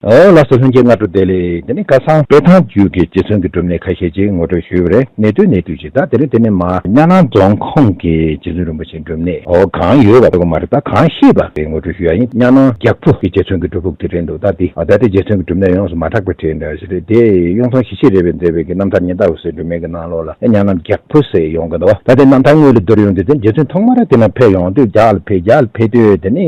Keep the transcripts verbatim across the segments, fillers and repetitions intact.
ཨོ་ལགས་སོ། ལྷན་རྒྱས་སྔ་དྲོ་བདེ་ལེགས། དེ་ནི་ཁ་སང་དཔེ་ཐང་བརྒྱུད་ཀྱི་རྗེ་བཙུན་གྱི་སྒྲུབ་གནས་ཁ་ཤས་ཅིག་ངོ་སྤྲོད་ཞུས་པ་རེད། གནས་ཚུལ་གནས་ཚུལ་ཅིག་ད་དེ་རིང་དེ་ནི་མ་གཉའ་ནང་རྫོང་ཁོངས་ཀྱི་རྗེ་བཙུན་རིན་པོ་ཆེའི་སྒྲུབ་གནས་ཨོ་གང་ཡོད་པ་དེ་གོ་མ་རེད། ད་གང་ཤེས་པ་དེ་ངོ་སྤྲོད་ཞུ་ཡ་ཡིན། གཉའ་ནང་རྒྱག་ཕུ་གི་རྗེ་བཙུན་གྱི་སྒྲུབ་ཕུག་དེ་རེད་འདུག་ད་དེ་ཨ་ད་དེ་རྗེ་བཙུན་གྱི་སྒྲུབ་གནས་ཡོངས་སུ་མ་གྲགས་པ་བྲིས་འདྲ་ཞིག་རེད། དེ་གཡུང་དྲུང་ཞི་བྱེད་རས་པས་མཛད་པའི་གི་རྣམ་ཐར་ཉི་ཟླ་འོད་ཟེར་སྒྲོན་མེ་གི་ནང་ལོགས་ལ་ཨེ་གཉའ་ནང་རྒྱག་ཕུ་ཟེར་ཡོང་གི་འདུག་ད་དེ་རྣམ་ཐར་དངོས་ལ་བསྡུར་ཡོང་དུས་དེ་རྗེ་བཙུན་ཐོག་མར་དེ་ན་ཕེབས་ཡོང་དུས་རྒྱག་ལ་ཕེབས། རྒྱག་ལ་ཕེབས་དུས་དེ་ནི་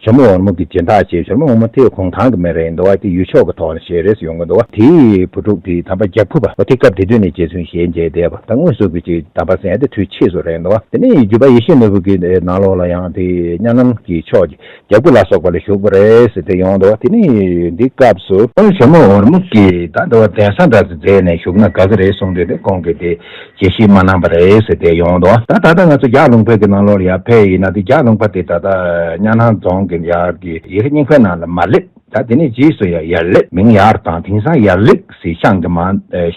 ཇོ་མོ་འོལ་མོ་གི་སྦྱིན་བདག་བྱས། ཇོ་མོ་འོལ་མོ་དེ་གུང་ཐང་གི་མི་རེད་འདུག་བ། དེ་ཡུལ་ཕྱོགས་ཀྱི་ཐོག་ནས་བྱས་རེད་ཟེར་ཡོང་གི་འདུག་བ། དེའི་བུ་ཕྲུག་དེ་དམ་པ་རྒྱག་ཕུ་པ་བ་དེ་སྐབས་དེ་དུས་ནས་རྗེ་བཙུན་ཞལ་མཇལ་བསྡད་པ་ད་དངོས་སུ་གི་ཅིག་དམ་པ་ཟེར་ཡ་དེ་དུས་ཆེས་སུ་རེད་འདུག་བ། དེ་ནས་བརྒྱུད་པ་ཡེ་ཤེས་ནོར་བུ་གི་ནང་ལོགས་ལ་ཡང་དེ་གཉའ་ནང་གི་ཕྱོགས་ཀྱི་རྒྱག་ཕུ་ལ་སོགས་པ་ལ་བཞུགས་པ་རེད་ཟེར་ཏེ་ཡོང་འདུག་དེ་ནས་འདི་སྐབས་སུ་ཇོ་མོ་འོལ་མོ་གིས་ད་འདི་བ་གདན་ས་འདྲ་ཚོ་མཛད་ནས་བཞུགས་ན་དགའ་གི་རེད་གསུངས་དུས་དེ་ཁོང་གིས་དེ་རྒྱས་བཤད་མ་གནང་པ་རེད་ཟེར་ཏེ་ཡོང་འདུག་ད་ད་ལྟ་ང་ཚོ་རྒྱ་ལུང་པའི་གི་ནང་ལོགས་ལ་ཡར་ཕེབས་ཡིན་ན་དེ་རྒྱ་ལུང་པ་དེ་ད་ལྟ་གཉའ་ནང་རྫོང་གི་ཡར་གི་ཡེ་ཤེས་སྙིང་པོའི་ནང་ལ་མ་སླེབས། ད་དེ་ནས་རྗེས་སུ་ཡར་ཡར་སླེབས། མིང་ཡར་དང་དེང་སང་ཡར་ལེགས་ཟེར་ཤང་གི་མ་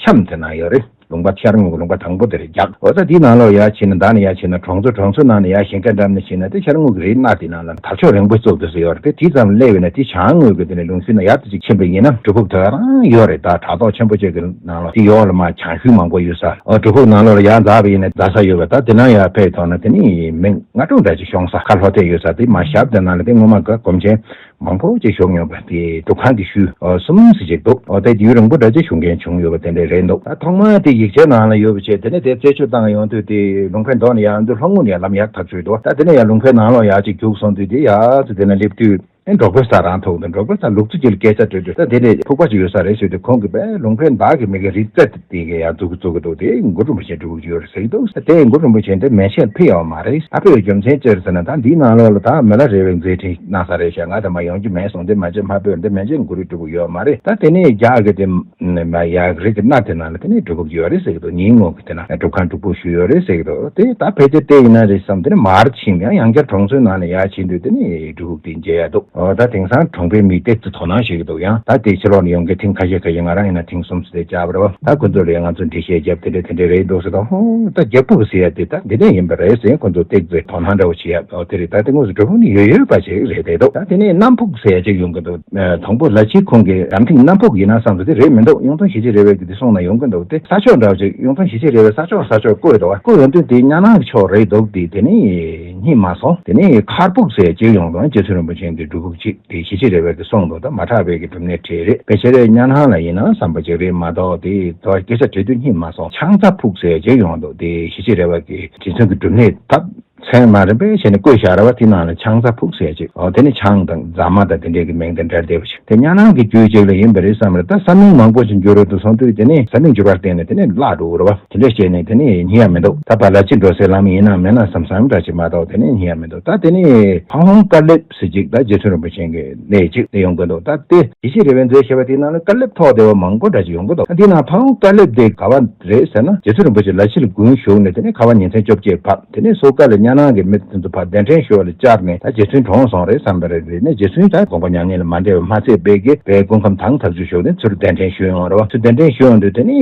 ཤམ་དེ་ན་ཡོད་རེད། ལུང་པ་ཤར་ངོས་ཀྱི་ལུང་པ་དང་པོ་དེར་རྒྱག་འོ་ད་དེའི་ནང་ལོགས་ཡར་ཕྱིན་ན་ད་ནི་ཡར་ཕྱིན་ན་གྲོང་ཚོ་གྲོང་ཚོའི་ནང་ནས་ཡར་ཞིང་ཁ་འགྲམ་ནས་ཕྱིན་ན་དེ་ཤར་ངོས་ཀྱི་རི་སྣ་དེའི་ནང་ལ་དར་ལྕོག་རིང་པོ་བཙུགས་ཏེ་སུ་ཡོད་རེད། དེ་དེ་ཙམ་སླེབས་པས་ན་དེ་བྱང་ངོས་ཀྱི་དེ་ནས་ལུང་ཤུལ་ན་ཡར་དེ་ཅིག་ཕྱིན་པ་ཡིན་ན་སྒྲུབ་ཕུག་དེ་རང་ཡོད་རེད། ད་བྲག་ཐོག་ཆེན་པོ་ཅིག་གི་ནང་ལ་དེ་ཡོག་ལ་མ་བྱང་ཤུལ་མང་པོ་ཡོད་ས་འོ་སྒྲུབ་ཕུག་ནང་ལོགས་ལ་ཡར་འཛེགས་པ་ཡིན་ན་འཛེགས་ས་ཡོད་པ། ད་དེ་ནང་ཡར་ཕེབས་ཐོག་ན་དེ་ནི་མིང་སྔ་དྲོ་འདྲ་ཅིག་ཤོང་ས་ཁ་ལྷོ་ཐད་ཡོད་ས་དེ་མ་ཞབས་དེ་ནང་ལ་དེ་སྔོན་མ་ག་སྒོམ་ཆེན། མང་པོ་ཅིག་བཞུགས་མྱོང་བ་དེ་སྒྲུབ་ཁང་གི་ཤུལ་ཨོ་གསུམ་ཟེར་ཅིག་འདུག་ཨོ་དེ་ཡུན་རིང་པོ་འདྲ་ཅིག་བཞུགས་མཁན་བྱུང་ཡོད་པ་དེ་འདྲ་རེད་འདུག་ད་ཐོག་མར་དེ་ཡིག་ཆའི་ནང་ལ་ཡོད་པ་བྱས་དེ་ནས་དེ་རྩད་གཅོད་བཏང་ཡོང་དུས་དེ་ལུང་པའི་མདོ་ནས་ཡར་འདུག་ལྷོ་ངོས་ནས་ཡར་ལམ་ཡར་ཐག་ཆོད་འདུག་ད་དེ་ནས་ཡར་ལུང་པའི་ནང་ལོགས་ཡར་ཅིག་རྒྱུགས་སོང་དུས་དེ་ཡར་ཚུར་དེ་ན་སླེབས་དུས་ཨེ་འབྲོག་པའི་ས་རང་ཐུག་འདུག་འབྲོག་པའི་ས་ལུག་རྫི་ཅིག་ལ་སྐད་ཆ་དྲིས་དུས་ད་དེ་ནས་ཕུག་པ་ཅིག་ཡོད་ས་རེད་ཟེར་དུས་ཁོང་གིས་པས་ལུང་པའི་མདའ་གི་མི་གི་རི་རྩེ་དེ་གི་ཡར་འཛུགས་འཛུགས་གི་འདུག་དེ་མགོ་རུ་མ་ཆེན་འགྲུབ་ཀྱི་ཡོད་རེད་ཟེར་གི་འདུག་དེ་མགོ་རུ་མ་ཆེན་དེ་མན་ཆད་ཕེབས་ཡོད་མ་རེད། ཨ་ཕེབས་རྒྱུ་མཚན་ཅི་རེད་ཟེར་ན་ད་འདིའི་ནང་ལོགས་ལ་ད་མི་ལ་རས་པའི་མཛད་འཕྲིན་གནང་ས་རེད་ཤག་ང་ད་མ་ཡོང་རྒྱུ་མེད་སོང་དེ་མན་ཆད་མ་ཕེབས་འདི་མན་ཆད་མགོ་རུ་སྒྲུབ་ཀྱི་ཡོད་མ་རེད། ད་དེ་ནས་རྒྱ་གི་དེ་མ་ཡ་རི་གི་སྣ་དེ་ནང་ལ་དེ་ནས་སྒྲུབ་ཀྱི་ཡོད་རེད་ཟེར་གི་འདུག་ཉིན་ངོ་གི་དེ་ན་སྒྲུབ་ཁང་སྒྲུབ་ཕུག་ཞུ་ཡོད་རེད་ཟེར་གི་འདུག་དེ་ད་ཕལ་ཆེར་དེ་ཡིན་ན་རེད་བསམ་དེ་ནས་མར་ཕྱིན་ཡང་ཡང་བསྐྱར་གྲོང་ཚོའི་ནང་ནས་ཡར་ཕྱིན་དུས་དེ་ནས་སྒྲུབ་ཕུག་དེ་མཇལ་ཡ་འདུག་ཨོ་ད་དེང་སང་གྲོང་པའི་མིས་ཏོག་ཙམ་དོ་སྣང་བྱེད་ཀྱི་འདུག་ཡང་ད་དེ་ཕྱི་ལོགས་ནས་ཡོང་མཁན་ཐེངས་ཁ་ཤས་ཁ་ཤས་ང་རང་ཡིན་ན་ཐེངས་གསུམ་ཙམ་དེ་བཅར་བ་རེད་བ། ད་ཁོ་ཚོ་ལ་ཡང་ང་ཚོ་འགྲེལ་བཤད་བརྒྱབ་དེ་འདྲ་དེ་འདྲ་རེད་འདུག་ཟེར་དང་ཧོ་ད་རྒྱག་ཕུ་ཟེར་ཡ་དེ་ད་འདི་འདྲ་ཡིན་པ་རེད་ཟེར་ཁོ་ཚོ་ཏོག་ཙམ་དོ་སྣང་འདྲ་བོ་བྱེད་ཡ་ཨོ་དེ་རེད། ད་དེ་དངོས་སུ་སྒྲུབ་ཕུག་ནི་ཡོད་ཡོད་པ་ཞིག་རེད་དེ་འདུག་ད་དེ་ནས་གནམ་ཕུག་ཟེར་ཡ་ཅིག་ཡོང་གི་འདུག་དང་པོ་ལ་ཕྱི་ཁོང་གི་འགྲམ་ཐིང་གནམ་ཕུག་ཡིན་ན་བསམ་ཚུལ་དེ་རེད་མི་འདུག་གཡུང་དྲུང་ཞི་བྱེད་རས་པའི་གི་དེ་གསུང་ན་ཡོང་གི་འདུག་དེ་ས་ཕྱོགས་འདྲ་བ་ཅིག་གཡུང་དྲུང་ཞི་བྱེད་རས་པའི་ས་ཕྱོགས་ས་ཕྱོགས་བཀོད་འདུག་བ། བཀོད་ཡོང་དུས་དེ་གཉའ་ནང་གི་ཕྱོགས་རེད་འདུག་དེ་དེ་ནི་རྙེད་མ་སོང་། དེ་ནི་མཁར་ཕུག་ཟེར་ཅིག་ཡོང་དུས་རྗེ་བཙུན་རིན་པོ་ཆེ་གི་སྒྲུབ་ཕུག་ཅིག་དེ་ཞི་བྱེད་རས་པའི་གི་གསུང་འདུག་ད་མ་གྲགས་པའི་གི་སྒྲུབ་གནས་གྲས་རེད། ཕལ་ཆེར་གཉའ་ནང་ལ་ཡིན་ན་བསམ་པ་ཅིག་རེད་མ་གཏོགས་དེ་དོ་སྐད་ཆ་དྲིས་དུས་རྙེད་མ་སོང་། ཆང་ཚ་ཕུག་ཟེར་ཅིག་ཡོང་འདུག་དེ་ཞི་བྱེད་རས་པ་གི་རྗེ་བཙུན་གྱི་སྒྲུབ་གནས་ད། མཚན་མ་རིམ་པས་བྱས་ནས་བཀོད་བཞག་ར་བ་དེ་ནང་ལ་ཆང་ཚ་ཕུག་ཟེར་ཅིག་ཨོ་དེ་ནི་ཆང་དང་རྫ་མ་དང་དེ་འདྲའི་གི་མིང་དང་འབྲེལ་བསྡད་པ་ཞིག་དེ་གཉའ་ནང་གི་རྒྱུད་ཅིག་ལ་ཡིན་པ་རེད་བསམ་རེད། ད་ས་མིང་མང་པོ་ཞིག་འགྱུར་རོ་འདུག་སོང་དུས་དེ་ནི་ས་མིང་འགྱུར་བར་བརྟེན་ནས་དེ་ནི་བརླག་འགྲོ་གི་རེད་བ། དེ་འདྲ་བྱས་ནས་དེ་ནི་རྙེད་ཡ་མི་འདུག་ད་བ་ལ་ཅི་འགྲོ་སའི་ལམ་ཡིན་ན་མིན་ན་བསམ་བསམ་འདྲ་ཞིག་མ་གཏོགས་དེ་ནི་རྙེད་ཡ་མི་འདུག་ད་དེ་ནི་ཕ་བོང་དཀར་ལེབ་ཟེར་ཅིག་ད་རྗེ་བཙུན་རིན་པོ་ཆེ་གི་གནས་ཅིག་དེ་ཡོང་གི་འདུག་ད་དེ་ཡེ་ཤེས་རས་པའི་མཛོད་ཞེས་པ་དེའི་ནང་ལ་དཀར་ལེབ་ཐོགས་བསྡད་པ་མང་པོ་འདྲ་ཅིག་ཡོང་གི་འདུག་ད་དེའི་ནང་ཕ་བོང་དཀར་ལེབ་དེ་ག་བ་རེད་ཟེར་ན་རྗེ་བཙུན་རིན་པོ་ཆེ་ལ་ཕྱི་ལ་དགུན་བཞུགས་ནས་དེ་ནས་ཁ་བ་ཉིན་མཚན་བཅོ་བརྒྱད་བབས། དེ་ནས་སོ་ཀ་ལ་གཉའ་ནང་གི་མི་དེ་ཚོ་ཕར་གདན་འདྲེན་ཞུ་བ་ལ་བཅར་ནས་ད་རྗེ་བཙུན་གྲོངས་སོང་རེད་བསམ་པ་རེད། དེ་ནས་རྗེ་བཙུན་ད་དགོངས་པ་མྱ་ངན་ལས་མ་འདས་པ་མ་ཚད་པའི་གི་དཔལ་སྐུ་ཁམས་དྭངས་ཐག་ཆོད་ཞུགས་ནས་ཚུར་གདན་འདྲེན་ཞུས་ཡོང་རེད་བ། ཚུར་གདན་འདྲེན་ཞུས་ཡོང་དུས་དེ་ནས་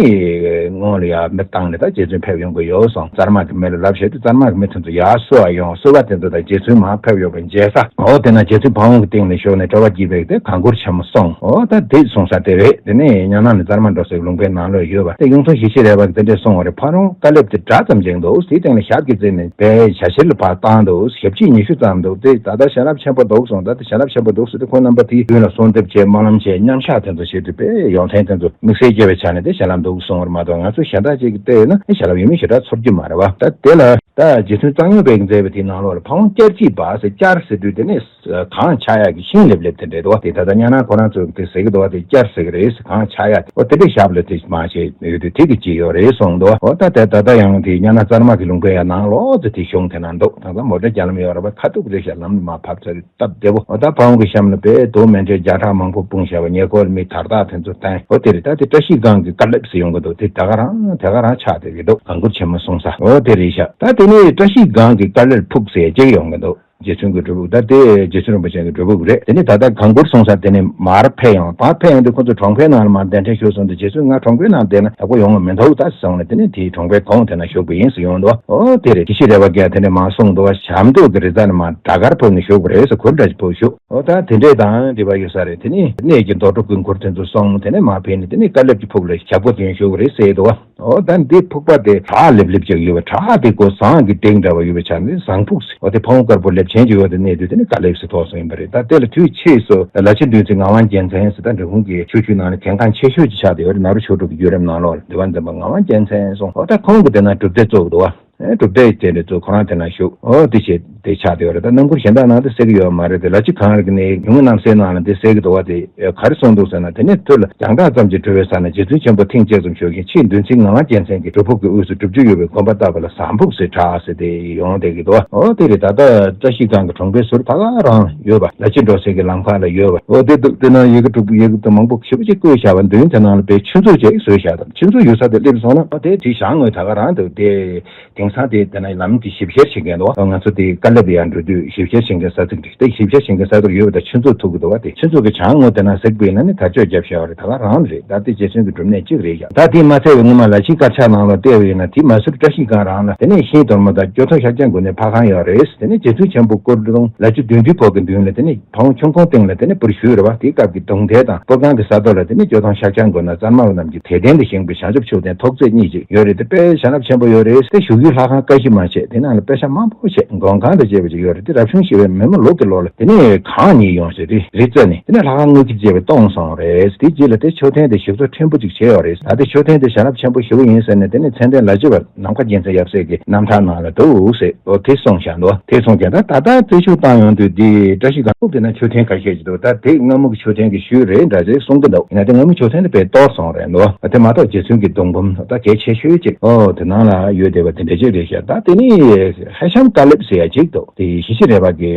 སྔོན་ལ་ཡར་མི་བཏང་ནས་ད་རྗེ་བཙུན་ཕེབས་ཡོང་གི་ཡོད་སོང་། ཙར་མ་གི་མི་ལ་ལབ་བྱས་དུས་ཙར་མ་གི་མི་དེ་ཚོ་ཡར་གསོལ་བ་ཡོང་། གསོལ་བ་དེ་ཚོ་ད་རྗེ་བཙུན་མར་ཕེབས་ཡོང་བའི་མཇལ་ས་འོ་དེ་ན་རྗེ་བཙུན་ཕ་བོང་གི་སྟེང་ལ་ཞོགས་ནས་སྤྲོ་བ་སྐྱིད་པའི་དེ་གངས་སྐོར་ཆེན་མོ་སོང་། འོ་ད་དེ་སོང་ས་དེ་རེད། དེ་ནས་གཉའ་ནང་ནས་ཙར་མ་འགྲོ་སའི་ལུང་པའི་ནང་ལོགས་ཡོད་པ་དེ་གཡུང་དྲུང་ཞི་བྱེད་རས་པ་གི་དེ་འདྲས་སོང་བ་རེད། ཕ་བོང་དཀར་ལེབ་དེ་འདྲ་ཙམ་ཅིག་འདུག་དེའི་སྟེང་ལ་ཞབས་ཀྱིས་བརྩིས་ནས་དཔེ་ཞལ་ཕྱིར་ལ་ཕར་བཏང་འདུག་ཞབས་ཕྱི་ཉི་ཤུ་ཙམ་འདུག་དེ་ད་ལྟ་ཞལ་ལག་ཆེན་པོ་འདུག་སོང་། ད་ལྟ་ཞལ་ལག་ཆེན་པོ་འདུག་ཟེར་དུས་ཁོང་རྣམ་པ་དེའི་མདུན་ལ་གསོལ་འདེབས་བྱས་སྨོན་ལམ་བྱས་མཉམ་བཞག་དེ་ཚོ་བྱེད་དུས་དཔེ་ཡོངས་ཐེངས་དེ་ཚོ་དམིགས་བསལ་སྐྱེ་བའི་ཆ་ནས་དེ་ཞལ་ལག་འདུག་སོང་བར་མ་གཏོགས་ང་ཚོ་གཞན་དག་ཅིག་གིས་བལྟས་ཡོད་ན་ཞལ་ལག་ཡོད་མེད་ཞེ་དྲག་ཚོར་གྱི་མ་རེད་བ། ད་དེ་ལ་ད་རྗེ་བཙུན་གཙང་ཡོད་པའི་མཛད་པའི་དེའི་ནང་ལོགས་ལ་ཕ་བོང་སྐྱར་སྐྱིད་པ་ཟེར་སྐྱར་ཟེར་དུས་དེ་ནས་གངས་ཆགས་ཡག་གི་ཤིང་ལེབ་ལེབ་དེ་འདྲ་འདུག་བ། དེ་ད་ལྟ་གཉའ་ནང་ཁོ་རང་ཚོས་དེ་ཟེར་གི་འདུག་བ། དེ་སྐྱར་ཟེར་གི་རེད་ཟེར། གངས་ཆགས་ཡག་དེ་འོ་དེ་འདྲ་ཞབས་ལ་དེ་མ་བྱས་ཡོད་དུས་དེ་གི་ཅི་ཡོད་རེད་གསུངས་འདུག་འོ་ད་དེ་ད་ལྟ་ཡང་དེ་གཉའ་ནང་ཙར་མ་གི་ལུང་པའི་ཡ་ནང་ལོགས་དེ་དེ་གཞུང་དེ་ན་འདུག་ད་ལྟ་མོ་ཊ་རྒྱ་ལམ་ཡོད་རེད་བ། ཁ་ཐུག་རེད་ཤག་ལམ་ནས་མར་བབས་ཚར་སྟབས་བདེ་པོ། འོ་ད་ཕ་བོང་གི་གཤམ་ལ་དཔེ་རྡོ་མཎྜལ་བརྒྱ་ཕྲག་མང་པོ་སྤུངས་བཞག་པ། ཉེ་འཁོར་མི་དར་ཐག་དེ་ཚོ་བསྟན། འོ་དེ་རེད། ད་དེ་བཀྲ་ཤིས་སྒང་གི་དཀར་ལེབ་ཟེར་ཡོང་གི་འདུག་དེ་ད་ག་རང་དེ་ག་རང་ཆགས་བསྡད་ཀྱི་འདུག་གངས་སྐོར་ཆེན་མོ་སོང་ས་འོ་དེ་རེད་ཤག་ད་དེ་ནས་བཀྲ་ཤིས་སྒང་གི་དཀར་ལེབ་ཕུག་ཟེར་ཅིག་ཡོང་གི་འདུག་རྗེ་བཙུན་གྱི་སྒྲུབ་ཕུག་ད་དེ་རྗེ་བཙུན་རིན་པོ་ཆེ་གི་སྒྲུབ་ཕུག་རེད། དེ་ནས་ད་ལྟ་གངས་སྐོར་སོང་ས་དེ་ནས་མར་ཕེབས་ཡོང་། མར་ཕེབས་ཡོང་དུས་ཁོ་ཚོ་གྲོང་པའི་ནང་ལ་མར་གདན་འདྲེན་ཞུས་སོང་དུས་རྗེ་བཙུན་ང་གྲོང་པའི་ནང་བསྡད་ན་ཡག་པོ་ཡོང་བ་མི་འདུག་ད་ཟེར་སོང་ནས། དེ་ནས་དེའི་གྲོང་པའི་གོང་དེ་ན་བཞུགས་པ་ཡིན་ཟེར་ཡོང་འདུག་ཨོ་དེ་རེད། ཞི་ཞི་རས་པ་གིས་དེ་ནས་མར་གསུངས་འདུག་ཞབས་འདེགས་ཀྱི་རི་རྩ་ནས་མར་བྲག་དཀར་ཕབ་ནས་བཞུགས་པ་རེད་ཟེར། གུར་འདྲ་ཞིག་ཕབ་བཞུགས། ཨོ་ད་དེ་འདྲས་དང་འདྲིས་པ་ཡོད་ས་རེད། དེ་ནས་གནས་ཀྱི་རྡོ་གྲུབ་ཀྱི་གུར་དེ་ཚོ་སོང་། དེ་ནས་མར་ཕེབས་ནས་དེ་ནས་ཀ་ལེབ་ཀྱི་ཕུག་ལ་ཞབས་སྐུ་བསྟན་བཞུགས་པ་རེད་ཟེར་འདུག་ཨོ་ད་འདི་ཕུག་པ་དེ་བྲག་ལེབ་ལེབ་ཅིག་ཡོད་པ། བྲག་དེ་ཀོ་ཟངས་ཀྱི་སྟེང་འདྲ་བ་ཡོད་པའི་ཆ་ནས་ཟངས་ཕུག་ཟེར། ཨོ་དེ་ཕ་བོང་དཀར་པོ་ལེབ་ཆེན་ཅིག་ཡོད་དེ་གནས་དུས་དེ་ནི་ཀ་ལེབ་ཟེར་ཐོགས་སོང་ཡིན་པ་རེད། ད་དེ་ལ་དུས་ཕྱིས་སུ་ལ་ཕྱི་འདུལ་འཛིན་ངག་དབང་རྒྱལ་མཚན་ཟེར། ད་འབྲི་གུང་གི་ཆོས་བརྒྱུད་ནང་ནས་གལ་འགངས་ཆེ་ཤོས་ཅིག་ཆགས་བསྡད་ཡོད་རེད། ནཱ་རོ་ཆོས་དྲུག་གི་བརྒྱུད་རིམ་ནང་ལོགས་ལ་འདུལ་བ་འཛིན་པ་ངག་དབང་རྒྱལ་མཚན་སོང་། ཨོ་ད་ཁོང་གི་དེ་ན་སྒྲུབ་སྡེ་བཙུགས་འདུག་བ། ཨེ་སྒྲུབ་སྡེ་དེ་འདྲ་ཚོ་ཁོ་རང་དེ་ན་བཞུགས། ཨོ་དེ་བྱས་དེ་ཆགས་བསྡད་ཡོད་རེད། ད་རྣམ་མགུར་གཞན་དག་ནང་དེ་གསལ་གི་ཡོད་མ་རེད་དེ། ལ་ཕྱི་གངས་རི་གི་གནས་ཡུལ་དངོས་རྣམ་གསལ་ནང་ལ་དེ་གསལ་གི་འདུག་བ། དེ་ག་རེ་གསུངས་འདུག་ཟེར་ན། དེ་ནས་ཐུར་ལ་རྒྱང་གྲགས་ཙམ་གྱིས་གྲོལ་བའི་ས་ན་རྗེ་བཙུན་ཆེན་པོ་ཐེངས་གཅིག་ཙམ་བཞུགས་ཤིང་། ཕྱིས་འདུལ་འཛིན་ངག་དབང་རྒྱལ་མཚན་གྱི་སྒྲུབ་ཕུག་གི་དབུས་སུ་སྒྲུབ་བརྒྱུད་ཡོད་པའི་དགོན་པ་བཏབ་པ་ལ་ཟངས་ཕུག་ཟེར་གྲགས་ཟེར་དེ་ཡོང་བསྡད་ཀྱི་འདུག་ཨོ་དེ་རེད། ད་ལྟ་བཀྲ་ཤིས་སྒང་གི་གྲོང་པའི་ཟུར་ད་ག་རང་ཡོད་པ། ལ་ཕྱི་འགྲོ་སའི་གི་ལམ་ཁ་ལ་ཡོད་པ། ཨོ་དེ་འདུག་དེ་ན་ཡི་གེ་དྲུག་ཡི་གེ་དེ་མང་པོ་ཞེ་པོ་ཅིག་བརྐོས་བཞག་པ། མདུན་དེ་ནང་ལ་དཔེ་ཆུ་མཛོད་ཅིག་བཟོས་བཞག་དང་། ཆུ་མཛོད་ཡོད་ས་དེ་སླེབས་སོང་ན་ཨོ་དེ་དེ་བྱང་ངོས་ད་ག་རང་འདུག་དེ་དེང་སང་དེ་དེ་ན་ལམ་དེ་ཞིབ་བཤེར་བྱེད་མཁན་འདུག་ང་ཚོ་དེ་ཀ་ལེབ་ཡར་འགྲོ་དུས་ཞིབ་བཤེར་བྱེད་མཁན་ས་ཚིགས་རེད། དེ་ཞིབ་བཤེར་བྱེད་མཁན་ས་ཚིགས་ཡོད་པ་དང་། ཆུ་མཛོད་ཐུག་གི་འདུག་བ། དེ་ཆུ་མཛོད་ཀྱི་བྱང་ངོས་དེ་ན་གཟིགས་པ་ཡིན་ན་ནི་དར་ལྕོག་བརྒྱབ་བཞག་པ་རེད། ད་ག་རང་རེད། ད་དེ་རྗེ་བཙུན་གྱི་སྒྲུབ་གནས་གཅིག་རེད་ཀྱང་། ད་དེ་མ་ཚད་པའི་སྔོན་མ་ལ་ཕྱིའི་དཀར་ཆག་ནང་ལ་བལྟས་པ་ཡིན་ན། དེ་མ་ཟུར་བཀྲ་ཤིས་སྒང་རང་ལ་དེ་ནས་ཤིང་སྡོང་མོ་དང་སྐྱོ་སྟོན་ཤཱཀྱ་མགོན་ནས་ཕ་ཁང་ཡོད་རེད། དེ་ནས་རྗེ་བཙུན་ཆེན་པོ་སྐུ་གདུང་ལ་ཕྱི་བདུད་འདུལ་ཕོག་གི་མདུན་ལ་དེ་ནས་ཕ་བོང་ཆུང་ཁུང་སྟེང་ལ་དེ་ནས་པུར་བཞུགས་རེད་བ། དེའི་སྐབས་ཀྱི་གདུང་ཐལ་དང་པུར་ཁང་གི་ས་ཐོག་ལ་དེ་ནས་སྐྱོ་སྟོན་ཤཱཀྱ་མགོན་ན་ཙར་མ་པ་རྣམས་ཀྱི་དད་རྟེན་དུ་བཞེངས་པའི་བྱང་ཆུབ་མཆོག་ལྡན་ཐོག་བརྩེགས་གཉིས་ཅིག་ཡོད་རེད། དེ་དཔེ་བྱིན་རླབས་ཆེན་པོ་ཡོད་རེད། དེ་བཞུགས་ཡུལ་ལྷ་ཁང་ཀ་བཞི་མ་ཆད། དེ་ནང་ལ་དཔེ་ཆ་མང་པོ་བྱས། མགོན་ཁང་དང་བཅས་པ་ཅིག་ཡོད་རེད། དེ་རབ་བྱུང་བཞི་པའི་མེ་མོ་ལུག་གི་ལོ་ལ་དེ་ནས་གངས་ཉིད་ཡོངས་ཟེར་དེ་རི་རྩེ་ནས་དེ་ནས་ལྷ་ཁང་དངུལ་གྱིས་བཅས་པ་སྟོང་སོང་རེད། དེ་རྗེས་ལ་དེ་མཆོད་རྟེན་དེ་ཞིག་གསོ་ཕྲན་བུ་ཅིག་བྱས་ཡོད་རེད། ད་དེ་མཆོད་རྟེན་དེ་བྱིན་རླབས་ཆེན་པོ་ཞེ་པོ་ཡིན་ཟེར་ནས། དེ་ནས་མཚན་ལྡན་ལ་བྱི་བ་ནམ་མཁའ་རྒྱལ་མཚན་ཡབ་སྲས་ཀྱི་རྣམ་ཐར་ནང་ལ་འདུག་ཟེར། ཨོ་དེ་གསུངས་བཞག་འདུག་དེ་གསུངས་ཀྱང་ད་ད་ལྟ་རྩད་ཞིབ་བཏང་ཡོང་དུས་དེ་བཀྲ་ཤིས་སྒང་ཕུག་དེ་ན་མཆོད་རྟེན་ཁ་ཤས་ཅིག་འདུག་ད་དེ་སྔ་མོ་གི་མཆོད་རྟེན་གྱི་ཤུལ་རེད་འདྲ་ཅིག་གསུང་གི་འདུག་ཡིན་ན་དེ་སྔ་མོ་མཆོད་རྟེན་དེ་དཔེ་གཏོར་སོང་རེད་འདུག་དེ་མ་གཏོགས་རྗེ་བཙུན་གྱི་གདུང་འབུམ་ད་གལ་ཆེ་ཤོས་ཅིག་ཨོ་དེ་ནང་ལ་ཡོད་བསྡད་པ་དེ་འདྲ་ཅིག་རེད་ཤག་ད་དེ་ནི་ཧེ་ཤམ་ཀ་ལེབ་ཟེར་ཡ་ཅིག་འདུག་དེ་ཞི་ཞི་རས་པ་གི་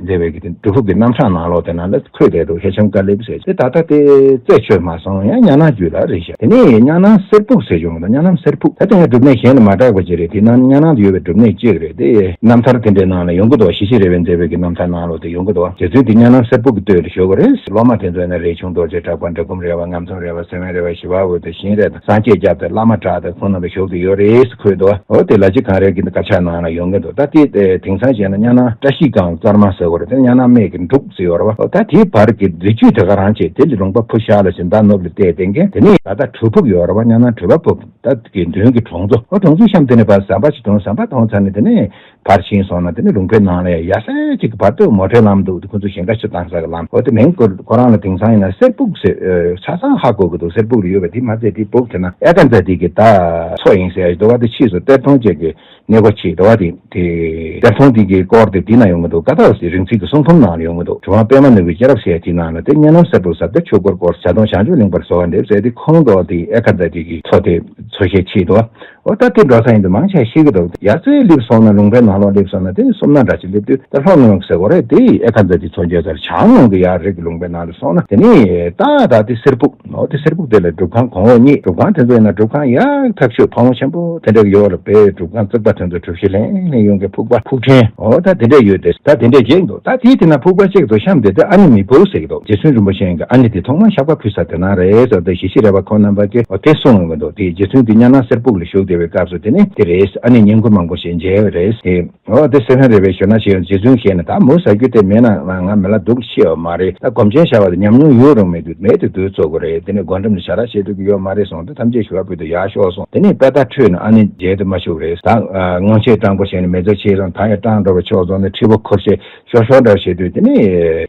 མཛད་པའི་གི་དེ་སྒྲུབ་ཕུག་གི་རྣམ་གྲངས་ནང་ལོགས་དེ་ནང་ལ་འཁོད་བསྡད་འདུག་ཧེ་ཤམ་ཀ་ལེབ་ཟེར། དེ་ད་ལྟ་དེ་རྩད་ཆོད་མ་སོང་། ཡང་གཉའ་ནང་རྒྱུད་ལ་རེད་ཤག་དེ་ནས་གཉའ་ནང་གསེར་ཕུག་ཟེར་བྱུང་། ད་གཉའ་ནང་གསེར་ཕུག་ད་དེ་ཡང་སྒྲུབ་གནས་གཞན་དང་མ་འདྲ་བ་ཅིག་རེད། དེ་ནང་གཉའ་ནང་དུ་ཡོད་པའི་སྒྲུབ་གནས་གཅིག་རེད། དེ་རྣམ་ཐར་དེ་འདྲའི་ནང་ལ་ཡོང་གི་འདུག་ཞི་ཞི་རས་པའི་མཛད་པའི་གི་རྣམ་ཐར་ནང་ལོགས་དེ་ཡོང་གི་འདུག་རྗེ་བཙུན་དེ་གཉའ་ནང་གསེར་ཕུག་གི་སྟོད་ལ་བཞུགས་པ་རེད། སློབ་མ་དེ་ཚོ་ཡིན་ན་རས་ཆུང་རྡོ་རྗེ་གྲགས་པ། འབྲི་གུང་རས་པ། ངམ་ཚང་རས་པ། སེ་བན་རས་པ། ཞི་བ་འོད་དང་ཞིང་རས་དང་སངས་རྒྱས་སྐྱབས་དང་བླ་མ་གྲགས་དང་ཁོང་རྣམ་པ་བཞུགས་ཏེ་ཡོད་རེད་ཟེར་འཁོད་འདུག་འོ་དེ་ལ་ཕྱི་གངས་རི་གི་དཀར་ཆག་ནང་ལ་ཡོང་གི་འདུག་ད་དེ་དེང་སང་བྱས་ན་གཉའ་ནང་བཀྲ་ཤིས་སྒང་གཙར་མ་ཟེར་དགོས་རེད། དེ་གཉའ་ནང་སྨད་ཀྱི་འབྲུག་ཟེར་ཡོད་རེད་བ། ད་དེའི་བར་གྱི་རི་རྒྱུད་དེ་ག་རང་བྱས། དེ་ལས་ལུང་པ་ཕུ་ཤར་ལ་ཕྱིན། ད་ནུབ་ལ་བལྟས་བསྡད་མཁན་དེ་ནས་ད་ལྟ་གྲུ་ཕུག་ཡོད་རེད་བ། གཉའ་ནང་གྲུ་པ་ཕུག་ད་དེ་གི་མདུན་གྱི་གྲོང་ཚོ། ཨོ་གྲོང་ཚོའི་གཤམ་དེ་ནས་ཕར་ཟམ་པ་ཞིག་མཐོང་། ཟམ་པ་མཐོང་ཚར་ནས་དེ་ནས་ཕར་ཕྱིན་སོང་ན་དེ་ནས་ལུང་པའི་ནང་ལ་ཡ་ཡ་སེ་གཅིག་གི་བར་དུ་མོ་ཊའི་ལམ་འདུག་དེ་ཁོ་ཚོ་ཞིང་ཁ་ཕྱིར་བཏང་ས་གི་ལམ། ཨོ་དེ་མིང་ཁོ་ཁོ་རང་ལ་དེང་སང་ཡིན་ན་གསེར་ཕུག་ཟེར། ཨ་ཆ་ཚང་ཧ་གོ་གི་འདུག་གསེར་ཕུག་རེད་ཡོད་པ་དེ་མ་ཚད། དེ་ཕུག་དེ་ན་ཨེ་ཀ་ཛ་ཏི་གི་ད་མཚོ་ཡིན་ཟེར་ཡ་ཞིག་འདུག་བ། དེ་ཕྱིས་སུ་གཏེར་སྟོན་བཅས་ཀྱི་གནས་སྒོ་ཕྱེས་འདུག་བ། དེ་དེ་གཏེར་སྟོན་དེ་གི་སྐོར་དེ་དེ་ན་ཡོང་གི་འདུག་ཀ་དག་སེ་རིག་འཛིན་གྱི་གསུང་འབུམ་ནང་ལ་ཡོང་གི་འདུག་གྲུབ་དབང་པདྨ་ནོར་བུའི་སྐྱེས་རབས་ཟེར་ཡ་དེ་ནང་ལ་དེ་གཉའ་ནང་གསེར་ཕུག་ཟེར་དེ་ཆོས་འཁོར་བསྐོར། བྱ་དོང་བྱང་ཆུབ་གླིང་པར་གསོལ་བ་འདེབས་ཟེར་དེ་ཁོང་གི་དེ་ཨེ་ཀ་ཛ་ཏི་གི་མཚོ་དེ་མཚོ་བཤད་ཕྱེས་འདུག་བ། འོ་ད་དེ་འགྲོ་ས་ཡིན་དུས་མང་ཆེ་ཤེས་ཀྱི་འདུག་ཡ་རྩེ་སླེབས་སོང་ན། ལུང་པའི་ནང་ལོགས་སླེབས་སོང་ན་དེ་སོམ་ན་འདྲ་ཅིག་སླེབས་དུས་ད་ལྷོ་ངོས་ཟེར་དགོས་རེད། དེ་ཨེ་ཀ་ཛ་ཏི་མཚོ་མཇལ་སར་བྱང་ངོས་ཀྱི་ཡར་རི་གི་ལུང་པའི་ནང་ལ་སོང་ན་དེ་ནས་ད་ད་དེ་གསེར་ཕུག་འོ་དེ་གསེར་ཕུག་དེ་ལ་སྒྲུབ་ཁང་གོང་འོག་གཉིས། སྒྲུབ་ཁང་དེ་ཚོ་ཡིན་ན་སྒྲུབ་ཁང་ཡག་ཐག་ཆོད་ཕ་བོང་ཆེན་པོ་དེ་འདྲ་ཡོད་རེད་པས། སྒྲུབ་ཁང་བརྩེགས་པ་དེ་ཚོ་གྲུ་བཞི་ལྷན་ལྷན་ཡོང་གི་ཕུག་པ་ཕུག་ཕྲན་འོ་ད་དེ་འདྲ་ཡོད་དེ། ད་དེ་འདྲ་བྱས་འདུག་ད་དེའི་དེ་ན་ཕུག་པ་གཅིག་ཏུ་བཤམས་ཏེ་དེ་ཨ་ནེ་མི་བོ་ཟེར་གྱི་འདུག་རྗེ་བཙུན་རིན་པོ་ཆེ་གི་ཨ་ནེ་དེ་ཐོག་མར་བཤགས་པ་ཕུལ་ས་དེ་ན་རེད་ཟེར་ཏེ་ཞི་ཞི་རས་པ་ཁོང་རྣམ་པ་གིས་འོ་དེ་གསུངས་ཡོང་གི་འདུག་དེ་རྗེ་བཙུན་དེ་གཉའ་ནང་གསེར་ཕུག་ལ་བཞུགས་བསྡད་པའི་སྐབས་སུ་དེ་ནས་དེ་རེད། ཨ་ནེ་བསྙེན་བཀུར་མང་པོ་ཞིག་མཇལ་བ་རེད་ཟེར། འོ་དེ་སེ་བན་རས་པའི་ཞོལ་ན་ཞེས་རྗེ་བཙུན་ཞེས་ནས་ད་མོ་ཟ་རྒྱུ་དེ་མེད་ན་ང་མི་ལ་སྡུག་ཤེས་ཡོད་མ་རེད། ད་སྒོམ་ཆེན་བྱ་བ་དེ་ཉམས་མྱོང་ཡོད་རུང་མེད་དུས་མེད་དུ་དུས་ཚོད་དགོས་རེད། དེ་ནས་སྒོམ་རིམ་ལ་ཞབས་ར་བྱེད་ཐུབ་ཀྱི་ཡོད་མ་རེད་གསུངས་ཏེ་ཐམས་ཅད་ཞུ་བ་ཕུལ་དུ་ཡར་ཤོག་གསུངས། དེ་ནས་དཔལ་རྟགས་ཁྲོས་ནས་ཨ་ནེ་མཇལ་དུ་མ་བཅུག་རེད། ད་སྔོན་ཆད་སྤྲང་པོ་བྱས་ནས་མེ་ཚ་ཆེ་སོང་། ད་ཡང་སྤྲང་འགྲོ་བ་ཆོག་སོང་ནས་ཁྲི་པོ་འཁོར་བྱས་ཤོག་ཤོག་འདྲ་བྱེད་དུས་དེ་ནས་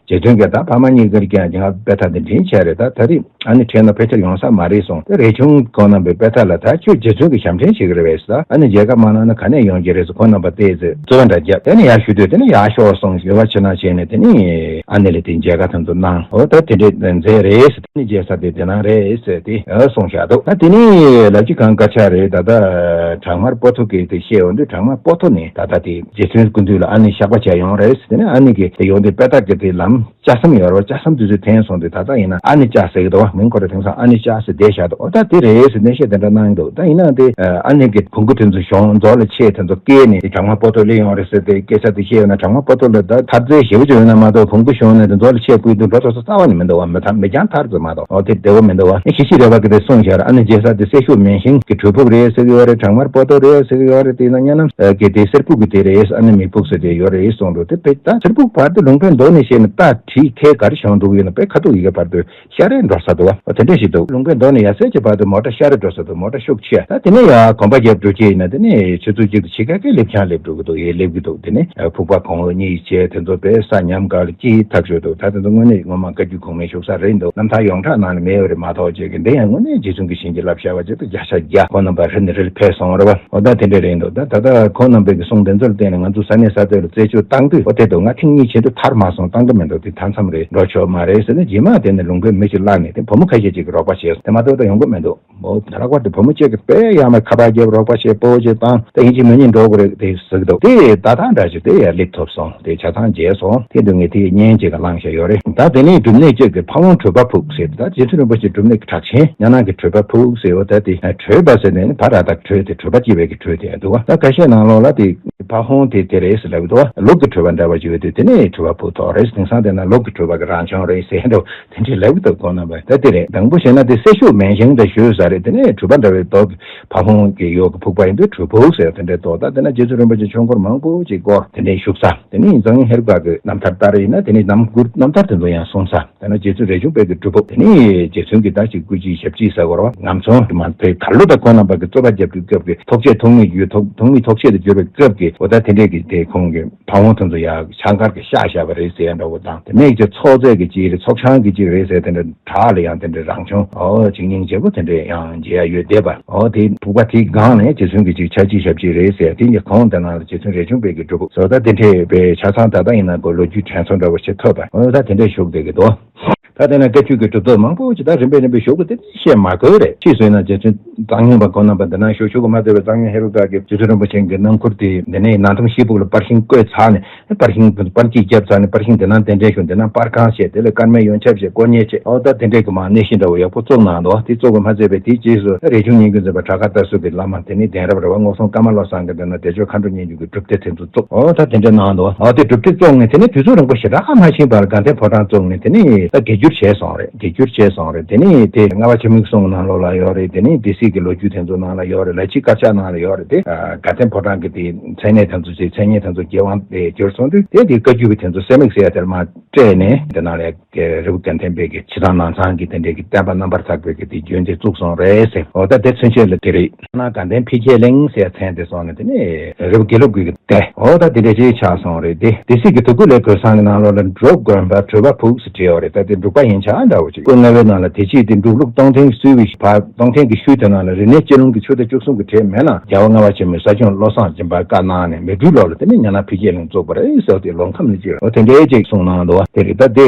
རྗེ་བཙུན་གྱིས་ད་ཕ་མ་གཉིས་ཀར་ཀྱང་ང་དཔལ་རྟགས་འདི་འདྲ་བྱས་རེད། ད་ད་རེས་ཨ་ནེ་ཁྲིད་ན་ཕལ་ཆེར་ཡོང་ས་མ་རེད་གསུངས་ཏེ། རས་ཆུང་ཁོང་རྣམ་པས་དཔལ་རྟགས་ལ་ད་ཁྱོད་རྗེ་བཙུན་གྱི་ཞབས་འདྲེན་བྱེད་ཀྱི་རེད་པས་ཟེར། ཨ་ནེ་མཇལ་ཁ་མ་གནང་ན་ག་ནས་ཡོང་རྒྱུ་རེད་ཟེར་ཁོང་རྣམ་པ་བལྟས་ཚེ་རྩོད་པ་འདྲ་བརྒྱབ། དེ་ནས་ཡར་ཞུ་དུས་དེ་ནས་ཡར་ཤོག་གསུངས། ཞུ་བ་ཕྱི་ནང་བྱས་ནས་དེ་ནས་ཨ་ནེ་ལ་དེ་མཇལ་ཁ་དེ་ཚོ་གནང་། འོ་ད་དེ་འདྲའི་མཛད་རེད་ཟེར། དེ་ནས་མཇལ་ས་དེ་དེ་ན་རེད་ཟེར་དེ་གསུངས་བཞག་འདུག་ད་དེ་ནས་ལ་ཕྱི་གངས་དཀར་ཆག་རེད། ད་ལྟ་བྲག་དམར་སྤོ་ཐོ་གི་དེ་བཤད་ཡོང་དུས་བྲག་དམར་སྤོ་ཐོ་ནས་ད་ལྟ་དེ་རྗེ་བཙུན་སྐུ་མདུན་ལ་ཨ་ནེ་བཤགས་པ་བྱས་ཡོང་རེད་ཟེར། དེ་ནས་ཨ་ནེ་གིས་དེ་ཡོང་དུས་དཔལ་རྟགས་ཀྱི་དེ་ལམ་ལྕགས་ཟམ་ཡོད་རེད་བ། ལྕགས་ཟམ་དེ་ཚོ་འཐེན་སོང་དུས་ད་ལྟ་ཡིན་ན་ཨ་ནེ་ལྕགས་ཟེར་གི་འདུག་བ། མིང་ཁོ་རང་དེང་སང་ཨ་ནེ་ལྕགས་ཟེར་བསྡད་བཞག་འདུག་འོ་ད་དེ་རེད་ཟེར་གནས་བཤད་དེ་འདྲ་གནང་གི་འདུག་ད་ཡིན་ན་དེ་ ཨ་ནི་གི་བོང་གུ་དེ་ཚོ་གཞོང་མཛོ་ལ་ཆས་དེ་ཚོ་བཀལ་ནས་དེ་བྲག་དམར་པོ་ཏོ་སླེབས་ཡོང་རེད་ཟེར་ཏེ་སྐད་ཆ་དེ་བཤད་ཡོད་ན། བྲག་དམར་པོ་ཏོ་ལ་ད་ཐབས་རྩལ་ཞེ་པོ་ཅིག་ཡོད་ན་མ་གཏོགས་བོང་གུ་གཞོང་ནས་དེ་མཛོ་ལ་ཆས་བསྐུལ་དུས་འགྲོ་ཐུབ་ས་རྩ་བ་ནས་མི་འདུག་བ། མི་ཐ་མི་འགྱངས་ཐར་ཟེར་མ་གཏོགས། འོ་དེ་བདེ་བོ་མི་འདུག་བ། ཨ་ནི་ཞི་ཞི་རེ་བ་གི་དེ་གསུངས་བཞག་ར། ཨ་ནི་རྗེས་ས་དེ་སེ་ཤུ་མེན་ཤིང་གི་གྲོད་ཕུག་རེད་ཟེར་གི་ཡོད་རེད། བྲག་དམར་པོ་ཏོ་རེད་ཟེར་གི་ཡོད་རེད། དེ་ན་ཉ་ནམ་གི་དེ་རེད། ཨ་ནི་མི་ཕུག་ཟེར་དེ་ཡོད་རེད་གསུངས་འདུག་དེ་དཔེ་ད་གྲོད་ཕུག་བར་དུ་ལུང་པའི་མདོ་ནས་བཤད་ན་རྟ་དྲེལ་ཁལ་ག་རེ་གཞོང་འགྲོ་གི་ཡོད་ན་དཔེ་ཁ་ཐུག་ཡི་གེ་བར་དུ། ཤར་རེ་འགྲོ་ས་འདུག་བ། དེ་འདྲ་ཞིག་འདུག་ལུང་པའི་མདོ་ནས་ཡར་སའི་ཆེ་བར་དུ་མོ་ཊ་ཤར་རེ་འགྲོ་ས་འདུག་མོ་ཊ་ཤུགས་ཆེ། ད་དེ་ནས་ཡར་གོམ་པ་རྒྱབ་འགྲོ་ཀྱི་ཡིན་ན་དེ་ནས་ཆུ་ཚོད་གཅིག་ཏུ་ཕྱེད་ཀ་ཀའི་སླེབས་ཆ་སླེབས་འགྲོ་གི་འདུག་ཡེ་སླེབས་ཀྱི་འདུག་དེ་ནས་ཕུག་པ་གོང་འོག་གཉིས་བྱས་དེ་ཚོ་དཔེ་ས་ཉམས་དཀའ་ལ་སྐྱིད་ཐག་ཆོད་འདུག་ད་དེ་ཚོ་དངོས་གནས་ངོ་མ་བཀའ་བརྒྱུད་གོང་མའི་བཞུགས་ས་རེད་འདུག་རྣམ་ཐར་ཡོངས་གྲགས་ནང་ནས་མེད་པ་རེད་མ་གཏོགས་བྱས་ཀྱི། འདི་ཡང་དངོས་གནས་རྗེ་བཙུན་གྱི་བྱིན་གྱིས་བརླབས་ཤར་བ་ཅིག་ཏུ་བརྒྱ་ཆ་བརྒྱ་ཁོང་རྣམ་པ་རི་ནས་རི་ལ་ཕེབས་སོང་རེད་བ། འོ་ད་དེ་འདྲ་རེད་འདུག་ད་ད་ལྟ་ཁོང་རྣམ་པའི་གི་གསུང་དེ་ཚོར་བརྟེན་ནས་ང་ཚོ་ས་གནས་ས་ཐོག་ལ་རྩད་གཅོད་བཏང་དུས། འོ་དེ་འདུག་ང་ཐེངས་གཉིས་ཆེད་དུ་ཐར་མ་སོང་། བཏང་གི་མི་འདུག་དེ་མཐའ་མཚམས་རེད། འགྲོ་ཆོག་མ་རེད་ཟེར་ནས་རྗེས་མ་དེ་ནས་ལུང་པའི་མི་ཞིག་བླངས་ནས་དེ་བུ་མོ་ཁ་ཤས་ཅིག་གིས་རོགས་པ་བྱས་སོང་། དེ་མ་གཏོགས་ད་ཡོང་གི་མི་འདུག་འོ་ལྷག་པར་དུ་བུ་མོ་གཅིག་གིས་དཔེ་ཡ་མ་ཁ་པར་རྒྱབ་རོགས་པ་བྱས་སྤོ་བོ་བྱས་བཏང་། ད་ཡིན་གཅིག་མིན་གཉིས་འགྲོ་དགོས་རེད་དེ་ཟེར་གི་འདུག་དེ་ད་ཐེངས་འདྲ་ཞིག་དེ་ཡར་སླེབས་ཐུབ་སོང་། དེ་ཆ་ཚང་མཇལ་སོང་། དེ་དུས་ངས་དེ་བརྙན་ཅིག་ག་བླངས་བཞག་ཡོད་རེད། ད་དེ་ནས་སྒྲུབ་གནས་གཅིག་གི་ཕ་བོང་གྲོལ་པ་ཕུག་ཟེར། ད་རྗེ་བཙུན་རིན་པོ་ཆེ་སྒྲུབ་གནས་ཀྱི་གྲགས་ཆེན་ཉ་ནང་གི་གྲོལ་པ་ཕུག་ཟེར་བ། ད་དེ་གྲོལ་པ་ཟེར་ནས་ནི་ཕ་ར་དང་གྲོལ་ཏེ་གྲོལ་པ་སྐྱེ་བའི་གི་གྲོལ་དེ་འདུག་བ། ད་ཁ་ཤས་ནང་ལོགས་ལ་དེ་ཕ་བོང་དེ་དེ་རེད་ཟེར་ལབ་འདུག་བ། ལུག་གི་གྲོལ་པ་འདྲ་བ་ཞིག་ཡོད་དུས་དེ་ནས་གྲོལ་པ་ཕུག་ཐོགས་རེད། དེང་སང་དེ་ན་ལུག་གི་གྲོལ་པ་གི་རང་བྱུང་རེད་ཟེར་འདུག་དེ་འདྲའི་ལབ་ཀྱི་འདུག་ཁོང་རྣམ་པས་ད་དེ་རེད། དང་པོ་བྱས་ན་དེ་སེ་ཤུ་མེན་ཤིང་དང་ཞུ་ས་རེད། དེ་ནས་གྲོལ་པ་འདྲ་བའི་མདོ་གི་ཕ་བོང་གི་ཡུལ་གྱི་ཕུག་པ་ཡིན་དུས་གྲོལ་ཕུག་ཟེར་དེ་འདྲའི་འདུག་ད་དེ་ན་རྗེ་བཙུན་རིན་པོ་ཆེ་ཆོས་འཁོར་མང་པོ་ཅིག་བསྐོར་དེ་འདྲའི་བཞུགས་ས། དེ་ནས་འཛམ་གླིང་ཧེ་རུ་ཀ་གི་རྣམ་ཐར་ལྟར་ཡིན་ན་དེ་ནས་ནམ་མགུར་རྣམ་ཐར་དེ་ཚོ་ཡང་གསུངས་ས། དེ་ན་རྗེ་བཙུན་རས་ཆུང་པའི་གི་སྒྲུབ་ཕུག་དེ་ནས་རྗེ་བཙུན་གྱི་ད་ཅིག་སྐུ་ཕྱིའི་ཞབས་ཕྱི་ཟེར་བ་རེད་བ། ངམ་ཚོང་གི་མ་དེ་གར་ལོ་དང་ཁོང་རྣམ་པ་གི་རྩོད་པ་རྒྱབ་དུས་སྐབས་ཀྱི་ཐོག་བཅད་ཐོག་མེད་རྒྱུ་ཐོག་ཐོག་མེད་ཐོག་བཅད་དུ་གྱུར་བའི་སྐབས་ཀྱི་འོ་ད་དེ་འདྲས་ཀྱི་དེ་ཁོང་གི་ཕ་བོང་དེ་ཚོ་ཡ་ཕྱག་མཁར་གྱི་ཤག་བཞག་པ་རེད་ཟེར་ཡ་འདྲ་བོ་དང་། དེ་མེད་ཀྱི་ཚོགས་རྫས་ཀྱི་ཅིག་རེད། ཚོགས་ཆང་གི་ཅིག་རེད་ཟེར། དེ་འདྲ་བྲག་ལ་ཡང་དེ་འདྲའི་རང་བྱུང་འོ་ཅིག་སྙིང་རྗེ་པོ་དེ་འདྲས་ཡང་མཇལ་ཡ་ཡོད་བསྡད་པ། འོ་དེ་ཕུག་པ་དེའི་སྒང་ལ་ཡང་རྗེ་བཙུན་གྱི་ཅིག་ཕྱག་ཕྱིའི་ཞབས་ཕྱི་རེད་ཟེར། དེ་གཉིས་གོང་དེ་ནང་ལ་རྗེ་བཙུན་རས་ཆུང་པའི་གི་སྒྲུབ་ཕུག་བཟོ་ལྟ་དེ་འདྲས་པའི་ཆ་ཚང་ད་ལྟ་ཡིན་ན་གོ་ལོ་རྒྱུས་དྲན་གསོ་འདྲ་བོ་ཞིག་ཐོབ་པ། འོ་ད་དེ་འདྲས་བཞུགས་བསྡད་ཀྱི་འདུག་ད་དེ་ན་བཀའ་བརྒྱུད་ཀྱི་གྲུབ་ཐོབ་མང་པོ་ཅིག་ད་རིམ་པས་རིམ་པས་བཞུགས་པ་དེ་བཤད་མ་དགོས་རེད། ཕྱིས་སུ་ཡིན་ན་རྗེ་བཙུན་གཙང་སྨྱོན་པ་ཁོང་རྣམ་པ་འདི་ན་བཞུགས་བཞུགས་ཀྱི་མ་ཚད་པའི་གཙང་སྨྱོན་ཧེ་རུ་ཀ་གི་རྗེ་བཙུན་རིན་པོ་ཆེ་གི་སྣམ་ཁུར་དེ་འདི་ནས་ནང་ཐུང་ཤེལ་ཕུག་ལ་པར་ཤིང་བརྐོས་ཚར་ནས། པར་ཤིང་པར་གཅིག་བརྒྱབ་ཚར་ནས་པར་ཤིང་དེ་ནང་གདན་འདྲེན་ཞུ། དེ་ནང་པར་ཁང་བྱས། དེ་ལ་སྐར་མའི་ཡོན་ཆབ་བྱས། དཀོན་གཉེར་བྱས། འོ་ད་དེ་འདྲས་ཀྱི་མ་གནས་གཤིན་འདྲ་བོ་ཡག་པོ་བཙུགས་གནང་འདུག་དེ་བཙུགས་པ་མ་ཚད་པའི་དེའི་རྗེས་སུ་རས་ཆུང་སྙན་བརྒྱུད་འཛིན་པ་བྲག་དཀར་རྟ་ཟུར་གྱི་བླ་མ་དེ་ནས་གདན་རབས་རེད་བ། རྔོག་སྲུང་ཀརྨ་བློ་བཟང་གི་དེ་ན་བདེ་མཆོག་མཁའ་འགྲོ་སྙན་བརྒྱུད་ཀྱི་སྒྲུབ་སྡེ་དེ་ཚོ་བཙུགས། འོ་ད་དེ་འདྲས་གནང་འདུག་འོ་དེ་སྒྲུབ་སྡེ་བཙུགས་ནས་དེ་ནས་དུས་ཚོད་རིང་པོ་ཞེ་དྲག་མ་ཕྱིན་པར་དགའ་ལྡན་ཕོ་བྲང་བཙུགས་ནས་དེ་ནས་ད་དགེ་སྒྱུར་བྱས་སོང་རེད། དགེ་སྒྱུར་བྱས་སོང་རེད། དེ་ནས་དེ་ལྔ་པ་ཆེན་མོའི་གསུང་ནང་ལོགས་ལ་ཡོད་རེད། དེ་ནས་སྡེ་སྲིད་ཀྱི་ལོ་རྒྱུས་དེ་ཚོ་ནང་ལ་ཡོད་རེད། ལ་ཕྱི་དཀར་ཆག་ནང་ལ་ཡོད་རེད། དེ་དགའ་ལྡན་ཕོ་བྲང་གི་དེ་མཚན་གནས་དེ་ཚོ་ཞིག་མཚན་སྙན་དེ་ཚོ་རྒྱལ་དབང་དེ་གྱུར་སོང་དུས་དེ་དེ་བཀའ་བརྒྱུད་པ་དེ་ཚོ་གསེར་མིག་ཟེར་ཡ་དེར་མ་སྤྲད་ནས་དེ་ནང་ལ་རི་བོ་དགའ་ལྡན་པའི་གི་ཕྱི་ཐང་ནང་ཚང་གི་དེ་འདྲའི་གི་བསྟན་པ་རྣམ་པར་དག་པའི་གི་དེ་རྒྱུན་དེ་བཙུགས་སོང་རེད་ཟེར། འོ་ད་དེ་ཚུན་ཆད་ལ་དེ་རེད། ན་དགའ་ལྡན་འཕེལ་རྒྱས་གླིང་ཟེར་མཚན་དེ་སོང་ནས་དེ་ནས་རི་བོ་དགེ་ལུགས་ཀྱི་དེ། འོ་ད་དེ་འདྲ་ཅིག་ཆགས་སོང་རེད་དེ། སྡེ་སྲིད་ཀྱི་དུ་ཀུ་ལའི་གོས་བཟང་གི་ནང་ལོགས་ལ་འབྲུག་དགོན་པ་གྲུབ་པ་ཕུག་ཟེར་བྲིས་ཡོད་རེད། ད་དེ་འབྲུག་པ་ཡན་ཆད་འདྲ་བོ་ཅིག་སྐུ་ལྔ་པའི་ནང་ལ་དེ་ཕྱིས་དེ་འབྲུག་ལུགས་སྟོང་ཐུན་གསོལ་བའི་བར་སྟོང་ཐུན་གྱི་ཤུལ་དེ་ནང་ལ་རིག་གནས་སྤྱི་ལོ་གི་ཆུ་ཟླ་བཅུ་གསུམ་གྱི་གྲས་མེད་ན་རྒྱལ་བ་ལྔ་པ་ཆེན་མོས་ས་སྐྱོང་བློ་བཟང་སྦྱིན་པ་བཀའ་གནང་ནས་མེ་སྦྲུལ་ལོ་ལ་དེ་ནས་ཉ་ནང་འཕེལ་རྒྱས་གླིང་བཙུགས་པ་རེད་ཟེར་ཏེ་ལོ་ཁམས་ནས་ཅིག་འོ་དེ་འདྲའི་ཅིག་གསུངས་གནང་འདུག་དེ་རེད། ད་དེ་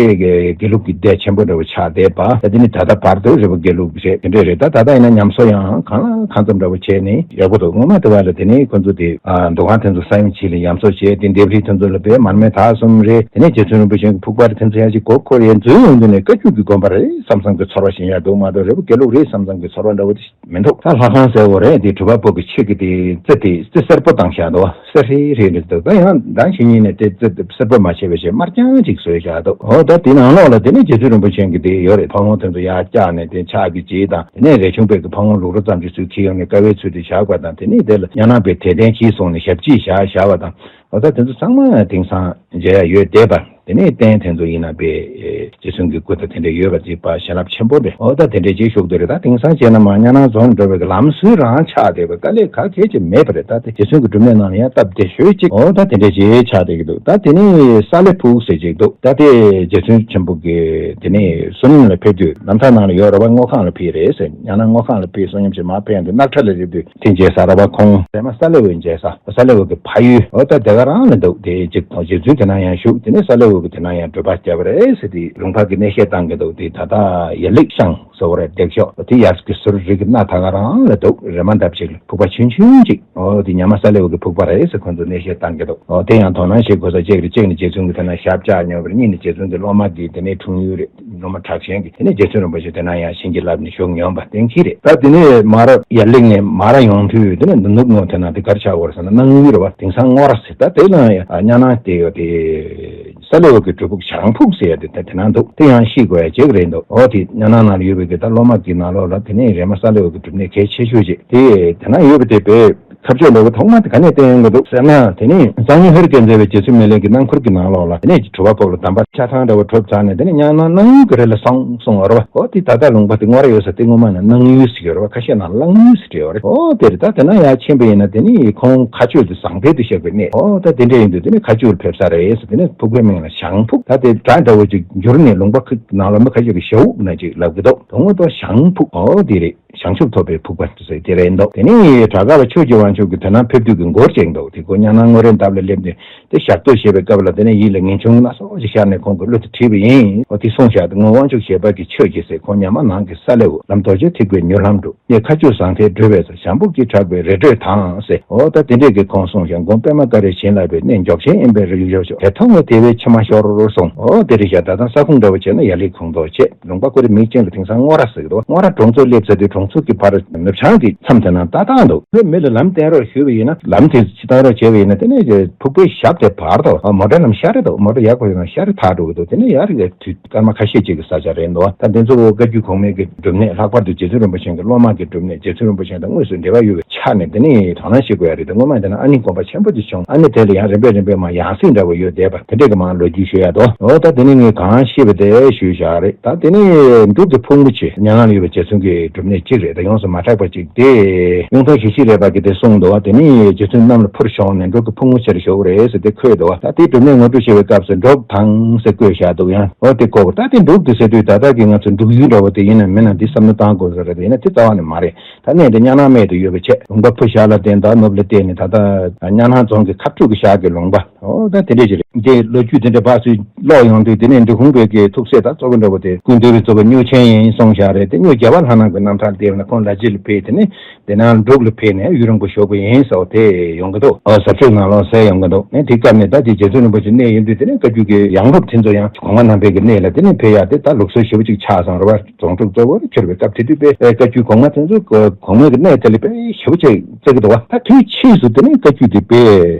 དགེ་ལུགས་ཀྱི་སྡེ་ཆེན་པོ་འདྲ་བོ་ཆགས་བསྡད་པ། ད་དེ་ནི་ད་ལྟ་བར་དུ་རི་བོ་དགེ་ལུགས་རེད། དེ་འདྲ་རེད། ད་ད་ལྟ་ཡིན་ན་ཉམས་གསོ་ཡང་གང་ལ་གང་འཚམ་འདྲ་བོ་བྱས་ནས་ཡག་པོ་འདུག་སྔོན་མ་དེ་བ་ལ་དེ་ནས་ཁོ་ཚོ་དེ་ཨ་འདུ་ཁང་དེ་ཚོ་ས་ཡོམ་བྱས་ལ་ཉམས་གསོ་བྱས། དེ་ལྡེབས་རིས་དེ་ཚོ་ལ་དཔེ་མར་མེ་དག་གསུམ་རེད། དེ་ནས་རྗེ་བཙུན་རིན་པོ་ཆེ་གི་ཕུག་པར་དེ་ཚོ་ཡང་ཅིག་གོ་འཁོར་ཡས་འཛུལ་ཡོང་དུས་ནས་བཀའ་བརྒྱུད་ཀྱི་དགོན་པ་རེད་བསམ་བསམ་གྱི་ཚོར་བ་ཞིག་ཡང་འདུག་མ་གཏོགས་རི་བོ་དགེ་ལུགས་རེད་བསམ་བསམ་གྱི་ཚོར་བ་འདྲ་བོ་དེ་མི་འདུག་ད་ལྷ་ཁང་ཟེར་བ་རེད། དེ་གྲུབ་པ་པོ་གི་ཆེད་ཀྱི་དེ་རྩི་དེ་རྩི་སེར་པོ་བཏང་བཞག་འདུག་སེར་ཧྲིལ་ཧྲིལ་རེད་འདུག་ད་ཡང་ཟླ་བཞི་ཉིན་ནས་དེ་རྩི་སེར་པོ་མ་བྱས་པའི་ཞེ་དམར་རྐྱང་ཅིག་བཟོས་བཞག་འདུག་འོ་ད་དེ་ནང་ལོགས་ལ་དེ་ནས་རྗེ་བཙུན་རིན་པོ་ཆེ་གི་དེ་ཡོད་རེད། ཕ་བོང་དེ་ཚོ་ཡར་བཀྱགས་ནས་དེ་ཕྱག་གི་རྗེས་དང་དེ་ནས་རས་ཆུང་པའི་གི་ཕ་བོང་ལུག་རོ་ཙམ་ཅིག་ཚུར་འཁྱེར་ཡོང་ནས་དཀའ་བའི་ཚུལ་དེ་བཞག་པ་དང་། དེ་ནས་དེ་ལ་ཉ་ནང་པའི་དད་ལྡན་གྱིས་སོང་ནས་ཞབས་ཕྱི་བཞག་བཞག་པ་དང་། འོ་ད་དེ་ཚོ་ཚང་མ་དེང་སང་མཇལ་ཡ་ཡོད་བསྡད་པ། དེ་ནས་རྟེན་དེ་ཚོ་ཡིན་ན་དཔེ་རྗེ་བཙུན་གྱི་སྐུ་དང་དེ་འདྲ་ཡོད་པ་ཅིག་པ་བྱིན་རླབས་ཆེན་པོ་རེད། འོ་ད་དེ་འདྲ་ཅིག་ཤུགས་དེ་རེད། ད་དེང་སང་བྱས་ན་མར་ཉ་ནང་རྫོང་འགྲོ་བའི་གི་ལམ་སྲོལ་རང་ཆགས་བསྡད་པ་དཀའ་ལས་ཁག་གལ་ཆེ་མེད་པ་རེད། ད་དེ་རྗེ་བཙུན་གྱི་སྒྲུབ་གནས་ནང་ལ་ཡང་སྟབས་བདེ་ཤོས་ཅིག་འོ་ད་དེ་འདྲ་ཅིག་ཆགས་བསྡད་ཀྱི་འདུག་ད་དེ་ནས་ས་ལེ་ཕུག་ཟེར་ཅིག་འདུག་ད་དེ་རྗེ་བཙུན་ཆེན་པོ་གི་དེ་ནས་བསོད་སྙོམས་ལ་ཕེབས་དུས་རྣམ་ཐར་ནང་ལ་ཡོད་རེད་བ། སྔོ་ཁང་ལ་ཕེབས་རེད་ཟེར། ཉ་ནང་སྔོ་ཁང་ལ་ཕེབས། བསོད་སྙོམས་བྱེད་མར་ཕེབས་ཡོང་དུས་སྣག་ཁྲ་ལ་སླེབས་དུས། དེ་མཇལ་ས་ར་བ་ཁོང་རེ་མ་ས་ལེ་འོད་མཇལ་ས། ས་ལེ་འོད་ཀྱི་ཕ་ཡུལ་འོ་ད་དེ་ག་རང་ལ་འདུག་དེ་རྗེ་རྗེ་བཙུན་དེ་ན་ཡང་བཞུགས། དེ་ནས་ས་ལེ་འོད་ཀྱི་དེ་ན་ཡང་སྒྲུབ་པ་བརྒྱབ་པ་རེད་ཟེར་ཏེ་ལུང་པ་གི་གནས་བཤད་བཏང་གི་འདུག་དེ་ད་ལྟ་ཡ་ལིག་ཤང་ཟེར་བ་རེད། འདེགས་ཤོག་དེ་ཡར་གྱི་ཟུར་རི་གི་སྣ་ད་ག་རང་ལ་འདུག་རེ་མ་འདབས་ཅིག་ལ་ཕུག་པ་ཆུང་ཆུང་ཅིག་འོ་དེ་ཉ་མ་ས་ལེ་འོད་ཀྱི་ཕུག་པ་རེད་ཟེར་ཁོང་ཚོ་གནས་བཤད་བཏང་གི་འདུག་འོ་དེ་ཡང་དོ་སྣང་བྱེད་དགོས་ས་གཅིག་རེད། གཅིག་ནི་རྗེ་བཙུན་གྱི་དེ་ན་ཞབས་བཅགས་མྱོང་བ་རེད། གཉིས་ནི་རྗེ་བཙུན་གྱི་སློབ་མ་དེ་དེ་ནས་འཁྲུངས་ཡུལ་རེད། སློབ་མ་གྲགས་ཅན་གྱི་དེ་ནས་རྗེ་བཙུན་རིན་པོ་ཆེ་དེ་ན་ཡང་བྱིན་གྱིས་བརླབས་ནས་བཞུགས་མྱོང་བ་དེ་འདྲ་རེད། ད་དེ་ནས་མར་ཡར་ལེགས་ནས་མར་ཡོང་དུས་དེ་ནས་ནུབ་ངོས་དེ་ན་དེ་ག་རེ་ཆགས་ཡོད་རེད་ཟེར་ན་སྣང་ཡུལ་རེད་བ། དེང་སང་སྔོ་ར་ཟེར། ད་དེ་ན་ཡང་གཉའ་ནང་དེ་ཡོད་དེ། ས་ལེའུ་གི་སྒྲུབ་ཕུག་ཞང་ཕུག་ཟེར་ཡ་དེ་དེ་དེ་ནང་འདུག་དེ་ཡང་ཤེས་དགོས་ཡ་གཅིག་རེད་འདུག་འོ་དེ་གཉའ་ནང་ནང་ལ་ཡོད་པའི་གི་ད་སློབ་མ་གི་ནང་ལོགས་ལ་དེ་ནས་རེ་མ་ས་ལེའུ་གི་སྒྲུབ་གནས་གལ་ཆེ་ཤོས་ཅིག་དེ་དེ་ན་ཡོད་པ་དེ་དཔེ་ཁ་ཕྱོགས་འདྲ་བོ་ཐོག་མ་དེ་ག་ནས་བསྟན་ཡོང་གི་འདུག་ཟེར་ན། དེ་ནས་སངས་རྒྱས་ཧེ་རུ་ཀ་མཛད་པའི་རྗེ་བཙུན་མི་ལའི་གི་སྣང་ཁུར་གི་ནང་ལོགས་ལ་དེ་ནས་དྲི་བ་ཕོག་ལ་གདམས་པ་ཆ་ཚང་འདྲ་བོ་གྲུབ་ཚར་ནས་དེ་ནས་གཉའ་ནང་སྣང་ཡུལ་གྱི་རི་ལ་སོང་སོང་བ་རེད་བ། འོ་དེ་ད་ལྟ་ལུང་པ་དེ་སྔོ་ར་ཡོད་ས་དེ་སྔོན་མ་ན་སྣང་ཡུལ་ཟེར་གྱི་ཡོད་རེད་བ། ཁ་ཤས་ན་གླང་ཡུལ་ཟེར་གྱི་ཡོད་རེད། འོ་དེ་རེད། ད་དེ་ན་ཡར་ཕྱིན་པ་ཡིན་ན་དེ་ནས་ཁོང་མཁའ་སྤྱོད་དེ་ཟང་ཐལ་དུ་བཞག་པའི་གནས། འོ་ད་དེ་འདྲ་ཡིན་དུས་དེ་ནས་མཁའ་སྤྱོད་ཕེབས་ས་རེད་ཟེར། དེ་ནས་ཕུག་པའི་མིང་ལ་ཞང་ཕུག་ད་དེ་སྒྲ་འདྲ་བོ་ཅིག་འགྱུར་ནས་ལུང་པ་ཁ་ནང་ལ་མི་ཁ་ཤས་ཀྱིས་ཞྭ་དབུག་ན་ཅིག་ལབ་ཀྱི་འདུག་དོན་དངོས་ཐོག་ཞང་ཕུག་འོ་དེ་རེད། བྱང་ཆུབ་ཐོབ་པའི་ཕུག་པ་ཟེར་དེ་རེད་འདུག་དེ་ནས་བྲག་དཀར་པ་ཆོས་ཀྱི་དབང་ཕྱུག་གིས་དེ་ན་ཕེབས་དུས་ཀྱི་མགོ་བྱས་འདུག་དེ་ཁོ་གཉའ་ནང་སྔོ་རའི་འདབས་ལ་སླེབས་ནས་དེ་ཞབས་ཏོག་བྱེད་པའི་སྐབས་ལ་དེ་ནས་ཡིད་ལ་ངེས་འབྱུང་སྣ་ཚོགས་ཤིག་ཤར་ནས་ཁོང་གི་གླུ་དེ་བྲིས་པ་ཡིན། འོ་དེ་གསུངས་བཞག་དེ་སྔོན་དབང་ཕྱུག་བཞད་པ་གི་ཆོས་ཀྱི་ཟེར། ཁོང་ཉ་མ་ནང་གི་ས་ལེའུ་ལམ་རྡོ་རྗེ་ཐེག་པའི་མྱུར་ལམ་སྒྲུབ། གནས་མཁའ་སྤྱོད་ཟང་ཐལ་བགྲོད་པའི་ས། ཞང་ཕུག་གིས་གྲགས་པའི་རི་ཁྲོད་དང་ཟེར། འོ་ད་དེ་འདྲས་ཀྱི་ཁོང་གསུངས་ཤིང་། སྒོམ་པདྨ་ཀ་རས་བྱིན་བརླབས་པའི་གནས་མགྱོགས་ཆེན་དབེན་པའི་རི་ཡུལ་ཞོག་དེ་མཐོང་བས་དེ་བས་མཆི་མ་ཤོར་གསུངས། འོ་དེ་རེད་ཤག་ད་ལྟ་ས་ཁོངས་འདྲ་བོ་བྱས་ན་ཡ་ལི་ཁོང་ཏོག་བྱས། ལུང་པ་ཁོ་རེ་མིག་ཅན་ལ་དེང་སང་སྔོ་ར་ཟེར་གི་འདུག་སྔོ་ར་གྲོང་ཚོ་སླེབས་ཚར་དུས་གྲོང་ཚོ་གི་ཕར་ནུབ་བྱང་གི་མཚམས་དེ་ན་ཏག་ཏག་འདུག་དེ་མི་ལ་ལམ་བསྟན་རོགས་ཞུས་པ་ཡིན་ན། ལམ་དེ་ཕྱིར་བཏང་རོགས་བྱས་པ་ཡིན་ན། དེ་ནས་ཕུག་པའི་ཞབས་དེ་བར་དུ་མོ་ཊ་ལམ་ཤར་རེ་འདུག་མོ་ཊ་ཡར་འགྲོ་ཡོང་ན་ཤར་རེ་ཐག་འགྲོ་གི་འདུག་དེ་ནས་ཡར་གི་དུས་སྐར་མ་ཁ་ཤས་ཅིག་གི་ས་ཆ་རེད་འདུག་ད་དེ་ཚོ་བཀའ་བརྒྱུད་གོང་མའི་གི་སྒྲུབ་གནས། ལྷག་པར་དུ་རྗེ་བཙུན་རིན་པོ་ཆེ་གི་སློབ་མ་གི་སྒྲུབ་གནས། རྗེ་བཙུན་རིན་པོ་ཆེ་དང་དངོས་སུ་འབྲེལ་བ་ཡོད་པའི་ཆ་ནས་དེ་ནས་དོ་སྣང་བྱེད་དགོས་ཡ་རེད། དེ་སྔོན་མ་དེ་ན་ཨ་ནི་དགོན་པ་ཆེན་པོ་ཅིག་བྱུང་། ཨ་ནི་དེ་ལ་ཡང་རིམ་པས་རིམ་པས་མར་ཡང་སྲིད་འདྲ་བོ་ཡོད་བསྡད་པ་དེ་འདྲས་ཀྱི་མར་ལོ་རྒྱུས་ཞུ་ཡ་དོ། འོ་ད་དེ་ནི་ངས་གང་ཤེས་པ་དེ་ཞུས་བཞག་རེད། ད་དེ་ནི་འབྲུག་གི་ཕུག་མོ་ཆེ་གཉའ་ནང་ལ་ཡོད་པའི་རྗེ་བཙུན་གྱི་སྒྲུབ་གནས་གཅིག་རེད། ད་ཡོངས་སུ་མ་གྲགས་པ་ཅིག་སྟེ། གཡུང་དྲུང་ཞེ་བཞི་རས་པ་གིས་དེ་གསུངས་འདུག་བ། དེ་ནི་རྗེ་བཙུན་གནམ་ལ་འཕུར་ཞོན་ནས་འབྲུག་གི་ཕུག་མོ་ཆེར་བཞུགས་རེད་ཟེར་དེ་འཁོད་འདུག་བ། ད་དེའི་སྒྲུབ་གནས་ངོ་སྤྲོད་བྱེད་པའི་སྐབས་སུ་འབྲུག་དང་ཟེར་བཀོད་བཞག་འདུག་ཡང་འོ་དེ་བཀོད་དགོས། ད་དེ་འབྲུག་དེ་ཟེར་དུས་ད་ལྟ་གི་ང་ཚོ་འབྲུག་ཡུལ་འདྲ་བོ་དེ་ཡིན་ན་མིན་ན་འདི་བསམ་བློ་བཏང་དགོས་ས་རེད། ཡིན་ན་དེ་རྩ་བ་ནས་མ་རེད། ད་གནས་དེ་གཉའ་ནང་སྨད་དུ་ཡོད་པའི་ཆེད། ལུང་པ་ཕུ་ཞབས་ལ་བརྟེན། ད་ནུབ་ལ་བལྟས་ནས་ད་ལྟ་གཉའ་ནང་རྫོང་གི་ཁ་ཕྲུག་གི་ཞབས་ཀྱི་ལུང་པ། འོ་ད་དེ་འདྲས་ཅིག་རེད། འདི་ལོ་རྒྱུས་དེ་འདྲ་ཕར་ཚུར་ཀློག་ཡོང་དུས་དེ་ནས་འབྲི་གུང་པའི་གི་ཐུགས་སྲས་ད་གཙོ་བོ་འདྲ་བོ་དེ་སྐུ་མདུན་རི་གཙོ་བོ་སྨྱོ་ཆེན་ཡིན་གསུངས་བཞག་རེད། དེ་སྨྱོ་རྒྱལ་བ་ལྷ་ནང་གི་རྣམ་ཐར་བལྟས་ན་ཁོང་ལ་རྗེ་ལ་ཕེབས། དེ་ནས་དེ་ནས་འབྲུག་ལ་ཕེབས་ནས་ཡུན་རིང་པོ་བཞུགས་པ་ཡིན་ཟེར་བ་དེ་ཡོང་གི་འདུག་ཨོ་ཟབ་ཆོས་ནང་ལོགས་གསལ་ཡོང་གི་འདུག་ཨེ་དེ་སྐབས་ནས་ད་དེ་རྗེ་བཙུན་རིན་པོ་ཆེ་གནས་ཡིན་དུས་དེ་ནས་བཀའ་བརྒྱུད་ཀྱི་ཡང་སློབ་དེ་ཚོ་ཡང་གོང་མ་རྣམ་པའི་གི་གནས་ལ་དེ་ནས་ཕེབས་ཡག་དེ་ད་ལུགས་སྲོལ་ཞེ་པོ་ཅིག་ཆགས་སོང་རེད་བ། རྫོང་དྲུག་གཙོ་བོར་གྱུར་པའི་སྐབས་དེ་དུས་དཔེ་བཀའ་བརྒྱུད་གོང་མ་དེ་ཚོ་གོང་མའི་གི་གནས་དེ་ལ་དཔེ་ཞེ་པོ་ཅིག་བརྩི་གི་འདུག་བ། ད་དུས་ཕྱིས་སུ་དེ་ནས་བཀའ་བརྒྱུད་དེ་དཔེ།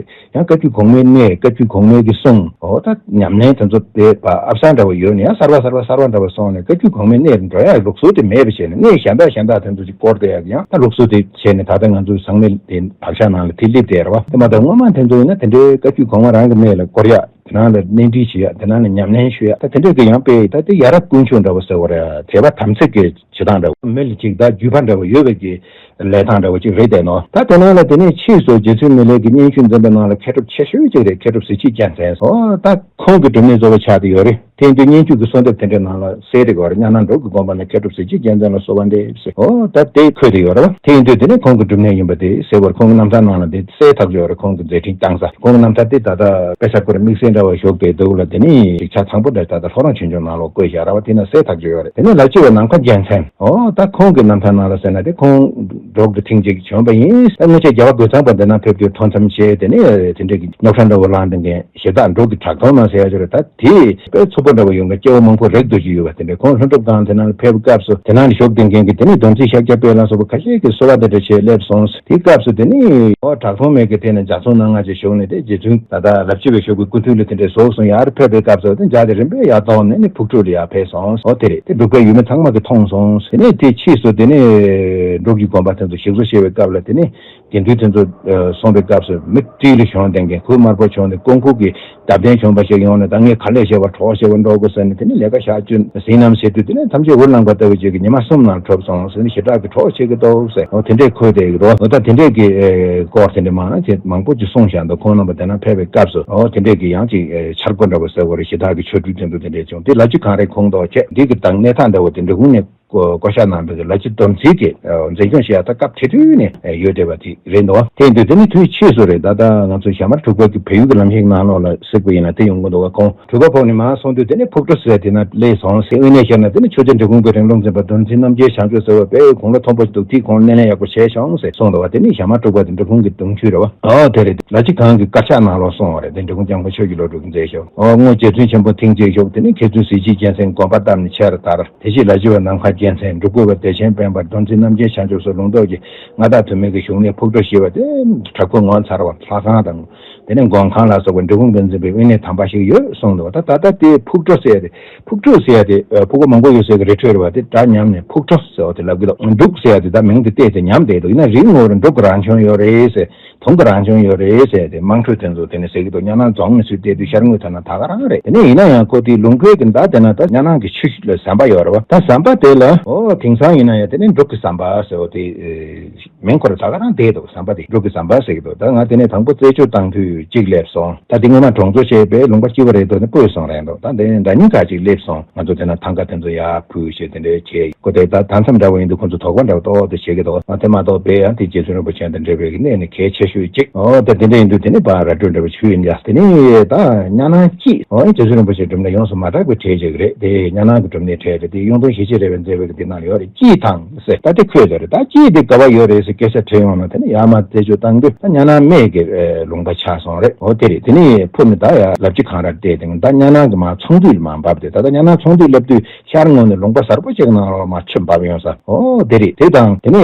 ཡང་བཀའ་བརྒྱུད་གོང་མའི་གནས། བཀའ་བརྒྱུད་གོང་མའི་གི་གསུང་། འོ་ད་ཉམས་ལེན་དེ་ཚོ་དེ་ཨབ་སང་འདྲ་བོ་ཡོད་ནས་ཡང་གསར་པ་གསར་པ་གསར་པ་འདྲ་བོ་སོང་ནས་བཀའ་བརྒྱུད་གོང་མའི་གནས་ལ་འགྲོ་ཡག་ལུགས་སྲོལ་དེ་མེད་པ་བྱས་ནས་གནས་གཞན་དག་གཞན་དག་དེ་ཚོ་ཅིག་བསྐོར་བསྡད་ཡག་གི་ཡང་ད་ལུགས་སྲོལ་དེ་བྱས་ནས་ད་ལྟ་ང་ཚོའི་ཚང་མའི་དེ་བག་ཆགས་ནང་ལ་དེ་སླེབས་བསྡད་རེད་བ། དེ་མ་གཏོགས་སྔོན་མ་དེ་ཚོ་ཡིན་ན་དེ་འདྲའི་བཀའ་བརྒྱུད་གོང་མ་རང་གི་གནས་ལ་བསྐོར་ཡག་དེ་ནང་ལ་གནས་འདྲེན་བྱེད་ཡག་དེ་ནང་ལ་ཉམས་ལེན་ཞུ་ཡག་ད་དེ་འདྲས་ཀྱི་ཡང་དཔེ་ད་དེ་ཡ་རབས་དཀོན་མཆོག་འདྲ་བོ་ཟེར་བ་རེད། དད་པ་དམ་ཚིག་གི་བྱེད་སྟངས་འདྲ་བོ། མི་ལ་ཅིག་ད་བརྒྱུད་པ་འདྲ་བོ་ཡོད་པའི་གི་ལས་སྟངས་འདྲ་བོ་ཅིག་རེད་དེ་ནོ། ད་དེ་ནང་ལ་དེ་ནས་ཕྱིས་སུ་རྗེ་བཙུན་མི་ལའི་གི་སྙན་ཞུ་འཛིན་པའི་ནང་ལ་མཁས་གྲུབ་ཆེ་ཤོས་ཅིག་རེད། མཁས་གྲུབ་གཟི་བརྗིད་རྒྱལ་མཚན། ཨོ་ད་ཁོང་གི་སྒྲུབ་གནས་གཙོ་བོ་ཆགས་བསྡད་ཡོད་རེད། དེ་ཡིན་དུས་སྙན་ཞུ་གི་གསོལ་འདེབས་དེ་འདྲའི་ནང་ལ་གསལ་རེད་གོ་རེད། གཉའ་ནང་འབྲུག་གི་དགོན་པ་ན་མཁས་གྲུབ་གཟི་བརྗིད་རྒྱལ་མཚན་ལ་གསོལ་བ་འདེབས་ཟེར། ཨོ་ད་དེ་འཁོད་དེ་ཡོད་རེད་བ། དེ་ཡིན་དུས་དེ་ནས་ཁོང་གི་སྒྲུབ་གནས་ཡིན་པ་དེ་གསལ་བོར་ཁོང་གི་རྣམ་ཐར་ནང་ལ་དེ་གསལ་ཐག་ཆོད་ཡོད་རེད། ཁོང་གི་མཛད་འཕྲིན་བཏང་ས། ཁོང་གི་རྣམ་ཐར་དེ་ད་ལྟ་དཔེ་ཆ་ཁོ་རང་དམིགས་བསལ་འདྲ་བ་བཞུགས་བསྡད་འདུག་ལ། དེ་ནས་ཅིག་ཆ་ཚང་པོ་འདྲ་ད་ལྟ་ལྷོ་རོང་ཆོས་འབྱུང་ནང་ལོགས་བཀོད་བཞག་ར་བ། དེ་ན་གསལ་ཐག་ཆོད་ཡོད་རེད། དེ་ནས་ལ་སྤྱི་བའི་ནམ་མཁའ་རྒྱལ་མཚན། ཨོ་ད་ཁོང་གི་རྣམ་ཐར་ནང་ལ་ཟེར་ན་དེ་ཁོང་འབྲུག་ཏུ་ཐེངས་གཅིག་བྱོན་པ་ཡིན། ད་སྔོན་ཆད་རྒྱལ་བ་རྒོད་ཚང་པ་འདི་ན་ཕེབས་དུས་ཐོ་འཚམས་བྱས། དེ་ནས་དེ་འདྲས་ཀྱི་རྙོག་ཁྲ་འདྲ་བོ་ལངས་བསྡད་མཁན་ཞེ་དྲག་འབྲུག་གི་གྲགས་སྟོང་ནང་ཟེར་ཡ་ཅིག་རེད། ད་དེ་དཔེ་ཚུགས་པ་འདྲ་བོ་ཡོད་མཁན་སྐྱེ་བོ་མང་པོ་རེག་འདུག་ཅིག་ཡོད་པ། དེ་འདྲས་ཁོང་ལྷུན་གྲུབ་སྒང་དེ་ན་ཕེབས་སྐབས་སུ་དེ་ན་བཞུགས་བསྡད་མཁན་གྱི་དེ་ནས་སྡོམ་རྩིས་ཤཱཀྱ་དཔལ་ལ་སོགས་པ་ཁ་ཤས་ཀྱིས་གསོལ་བ་དེ་འདྲ་བྱས་སླེབས་སོང་། དེའི་སྐབས་སུ་དེ་ནས་ཨོ་གྲགས་སྟོང་མའི་གི་དེ་ནས་ལྗགས་རྩོམ་སྣ་ལྔ་ཅིག་ཞུགས་ནས་དེ་རྗེ་བཙུན་ད་ལྟ་ལ་སྤྱི་བའི་ཞབས་ཀྱི་སྐུ་མདུན་ལ་དེ་འདྲས་བཞུགས་སོང་། ཡར་ཕེབས་པའི་སྐབས་སུ་དེ་ལྗགས་དེ་རིམ་པས་ཡར་གཏོང་ནས་ནི་ཕུག་ཕྲུག་ལ་ཡར་ཕེབས་སོང་། ཨོ་དེ་རེད། དེ་འབྲུག་པའི་ཡུལ་མི་ཚང་མ་གིས་མཐོང་སོང་། དེ་ནས་དེ་ཕྱིས་སུ་དེ་ནས་འབྲུག་གི་དགོན་པ་དེ་ཚོ་ཞིག་གསོ་བྱེད་པའི་སྐབས་ལ་དེ་ནས་དགེ་འདུན་དེ་ཚོ་སོང་བའི་སྐབས་སུ་མི་སྤྲེལ་ལ་ཞོན་བསྡད་མཁན་གོས་དམར་པོ་གྱོན་ནས་ཀོང་ཕུ་གི་བརྡ་དོན་བྱུང་བ་ཞིག་ཡོང་ནས། ད་ངས་ག་ལས་བྱེད་པ་གྲོགས་བྱེད་པ་འགྲོ་དགོས་ཟེར་ནས། དེ་ནས་ལས་ཀ་ཞག་བཅུ་ཟིན་ནམ་ཟེར་དུས་དེ་ནས་ཐམས་ཅད་འུར་ལངས་པ་ལྟ་བུ་ཅིག་གིས་ཉི་མ་གསུམ་ནང་གྲུབ་སོང་ཟེར་ནས་ཞེ་དྲག་གི་གྲོགས་བྱེད་ཀྱི་འདུག་ཟེར། འོ་དེ་འདྲས་འཁོད་བསྡད་ཀྱི་འདུག་འོ་ད་དེ་འདྲས་ཀྱི་ཨེ་སྐོར་དེ་འདྲས་མང་ཆེ་མང་པོ་ཅིག་གསུངས་བཞག་འདུག་ཁོང་རྣམ་པ་དེ་ན་ཕེབས་པའི་སྐབས་སུ་འོ་དེ་འདྲས་ཀྱི་ཡང་ཅིག་ཨེ་འཆར་སྒོ་འདྲ་བོ་ཟེར་བ་རེད། ཞེ་དྲག་གི་ཆོ་འཕྲུལ་དེ་ཚོ་དེ་འདྲས་བྱུང་། དེ་ལ་ཅིག་གངས་རི་ཁོང་ཏོག་བྱས། འདི་གི་དང་གནས་སྟངས་འདྲ་བོ་དེ་འབྲི་གུང་ནས་ བསྐོ་བཞག་གནང་བའི་ལ་ཕྱི་དམ་ཚིག་གི་མཛད་སྐྱོང་བྱེད་ཡ་ད་སྐབས་དེ་དུས་ནས་ཡོད་བསྡད་པ་དེ་རེད་འདུག་དེ་ཡིན་དུས་དེ་ནི་དུས་ཕྱིས་སུ་རེད། ད་ལྟ་ང་ཚོ་ཞྭ་དམར་འབྲུག་པ་གི་བལ་ཡུལ་གྱི་ལམ་ཞིག་ནང་ལོགས་ལ་གཟིགས་པ་ཡིན་ན་དེ་ཡོང་གི་འདུག་བ། ཁོང་འབྲུག་པ་ཕོག་ནས་མར་སོང་དུས་དེ་ནི་ཕུག་གྲོ་ཟེར་དེ་ན་སླེབས་སོང་ཟེར། དབེན་གནས་ཤར་ན་དེ་ནི་ཆོས་རྗེ་འབྲི་གུང་གི་རིང་ལུགས་འཛིན་པ་བདུད་འཛིན་རྣམ་རྒྱལ་བྱང་ཆུབ་ཟེར་བ་དཔེ་དགུང་ལོ་མཐོན་པོ་ཞིག་འདུག་དེའི་ཁོང་གནས་ལེན་ཡག་པོ་བྱས་བྱུང་ཟེར་གསུངས་འདུག་བ། དེ་ནི་ཞྭ་དམར་འབྲུག་པ་དེ་འབྲི་གུང་གི་གདུང་ཆུ་རེད་བ། ཨོ་དེ་རེད། ལ་ཕྱི་གངས་ཀྱི་དཀར་ཆག་ནང་ལོགས་སོང་བ་རེད། དེ་འབྲི་གུང་རྒྱལ་པོ་ཆོས་ཀྱི་བློ་གྲོས་ཀྱིས་མཛད་ཤོག་ཨོ་སྔོ་རྗེ་བཙུན་ཆེན་པོ་མཐིང་གཅིག་ཤོག་དེ་ནི་མཁས་བཙུན་གཟི་བརྗིད་རྒྱལ་མཚན་དགོངས་པ་བཏབ་ནས་ཆེ་རུ་དར། དེ་རྗེས་ལ་བཞི་བ་ནམ་མཁའ་རྒྱལ་མཚན་འབྲུག་སྐུ་བ་བདེ་ཆེན་དཔལ་འབར་བདུད་འཛིན་རྣམ་རྒྱལ་བྱང་ཆུབ་སོགས་ལུང་རྟོགས་ཀྱི་མངའ་བདག་དུ་མའི་གི་བཞུགས་གནས་ཕུག་གྲོ་ཞེས་པ་དེ་བྲག་ཕུག་ངོ་མཚར་བ་ལྷ་ཁང་དང་། དེ་ནས་མགོན་ཁང་ལ་སོགས་པ་འབྲི་གུང་དུ་འཛིན་པའི་དབེན་གནས་དམ་པ་ཞིག་ཡོད་གསུངས་འདུག་ད་ད་ལྟ་དེ་ཕུག་གྲོ་ཟེར་ཡ་དེ་ཕུག་གྲོ་ཟེར་ཡ་དེ་ཕུག་པ་མང་པོ་ཡོད་ཟེར་གི་རེད་འཕྲོས་རེད་བ། དེ་སྒྲ་ཉམས་ནས་ཕུག་གྲོ་ཟེར་བ་དེ་ལབ་གི་འདུག་འབྲུག་ཟེར་ཡ་དེ་ད་མིང་དེ་བལྟས་ཚེ་ཉམས་བསྡད་འདུག་ཡིན་ན་རིགས་ངོ་རུ་འབྲུག་གི་རང་བྱུང་ཡོད་རེད་ཟེར། དུང་གི་རང་བྱུང་ཡོད་རེད་ཟེར་ཏེ་དམངས་ཁྲོད་དེ་ཚོ་དེ་ནས་ཟེར་གི་འདུག་གཉའ་ནང་རྫོང་ནས་ཚུར་བལྟས་དུས་ཤར་ངོས་ཐོན་ན་ད་ག་རང་རེད། དེ་ནས་ཡིན་ན་ཡང་ཁོ་དེའི་ལུང་པའི་གི་མདའ་དེ་ན་ད་གཉའ་ནང་གི་ཆུ་ལ་ཟམ་པ་ཡོད་རེད་བ། ད་ཟམ་པ་དེ་ལ་ཨོ་དེང་སང་ཡིན་ན་ཡང་དེ་ནས་འབྲུག་གི་ཟམ་པ་ཟེར་བ་དེ་མིང་ཁོ་རང་ད་ག་རང་བསྡད་འདུག་ཟམ་པ་དེ་འབྲུག་གི་ཟམ་པ་ཟེར་གི་འདུག་ད་ང་དེ་ནས་དང་པོ་རྩད་གཅོད་བཏང་དུས་གཅིག་སླེབས་སོང་། ད་དེ་སྔོན་མ་གྲོང་ཚོ་བྱས་པའི་ལུང་པ་སྐྱིད་པོ་རེད་འདུག་ནས་སྤོས་སོང་རེད་འདུག་ད་དེ་ནས་ཟླ་ཉིན་ཁ་ཅིག་སླེབས་སོང་། ང་ཚོ་དེ་ན་ཐང་ག་དེ་ཚོ་ཡར་ཕུལ་བྱས་དེ་འདྲའི་བྱས། ཁོ་དེ་ད་ད་མཚམས་འདྲ་བོ་ཡིན་དུས་ཁོ་ཚོ་དོགས་པ་འདྲ་བོ་ཏོག་ཏོ་བྱེད་ཀྱི་འདུག་ཨ་དེ་མ་གཏོགས་དཔེ་ཡང་དེ་རྗེ་བཙུན་རིན་པོ་ཆེ་དང་འབྲེལ་བའི་གནས་ནི་གལ་ཆེ་ཤོས་གཅིག་ཨོ་ད་དེ་འདྲ་ཡིན་དུས་དེ་ནི་ཕར་ར་སྤྲོད་འདྲ་བོ་ཞུས་ཡིན་ཡ། དེ་ནི་ད་གཉའ་ནང་སྐྱིད་ཨོ་རྗེ་བཙུན་རིན་པོ་ཆེའི་སྒྲུབ་གནས་ཡོངས་སུ་མ་གྲགས་པའི་གྲས་ཅིག་རེད། དེ་གཉའ་ནང་གི་སྒྲུབ་གནས་གྲས་རེད། དེ་གཡུང་དྲུང་ཞི་བྱེད་རས་པས་མཛད་པའི་གི་དེ་ནང་ལ་ཡོད་རེད། སྐྱིད་ཐང་ཟེར་ད་དེ་ཁོས་ཟེར་རེད། ད་སྐྱིད་དེ་ག་བ་ཡོད་རེད་ཟེར་སྐད་ཆ་དྲིས་ཡོང་ན་དེ་ནི་ཡར་མར་རྩད་གཅོད་བཏང་དུས་ད་གཉའ་ནང་སྨད་ཀྱི་ལུང་པ་ཆགས་སོང་རེད། ཨོ་དེ་རེད། དེ་ནི་ཕུ་ནི་ད་ཡ་ལབ་ཅི་གང་ར་བལྟས་དེ་ད་གཉའ་ནང་གི་མར་ཚོང་འདུས་ལ་མར་འབབ་དེ་ད་ལྟ་གཉའ་ནང་ཚོང་འདུས་སླེབས་དུས། ཤར་ངོས་ནས་ལུང་པ་གསར་པ་ཅིག་ནང་ལ་མར་ཆུ་འབབ་ཡོང་ས། ཨོ་དེ་རེད། དེ་དང་དེ་ནས་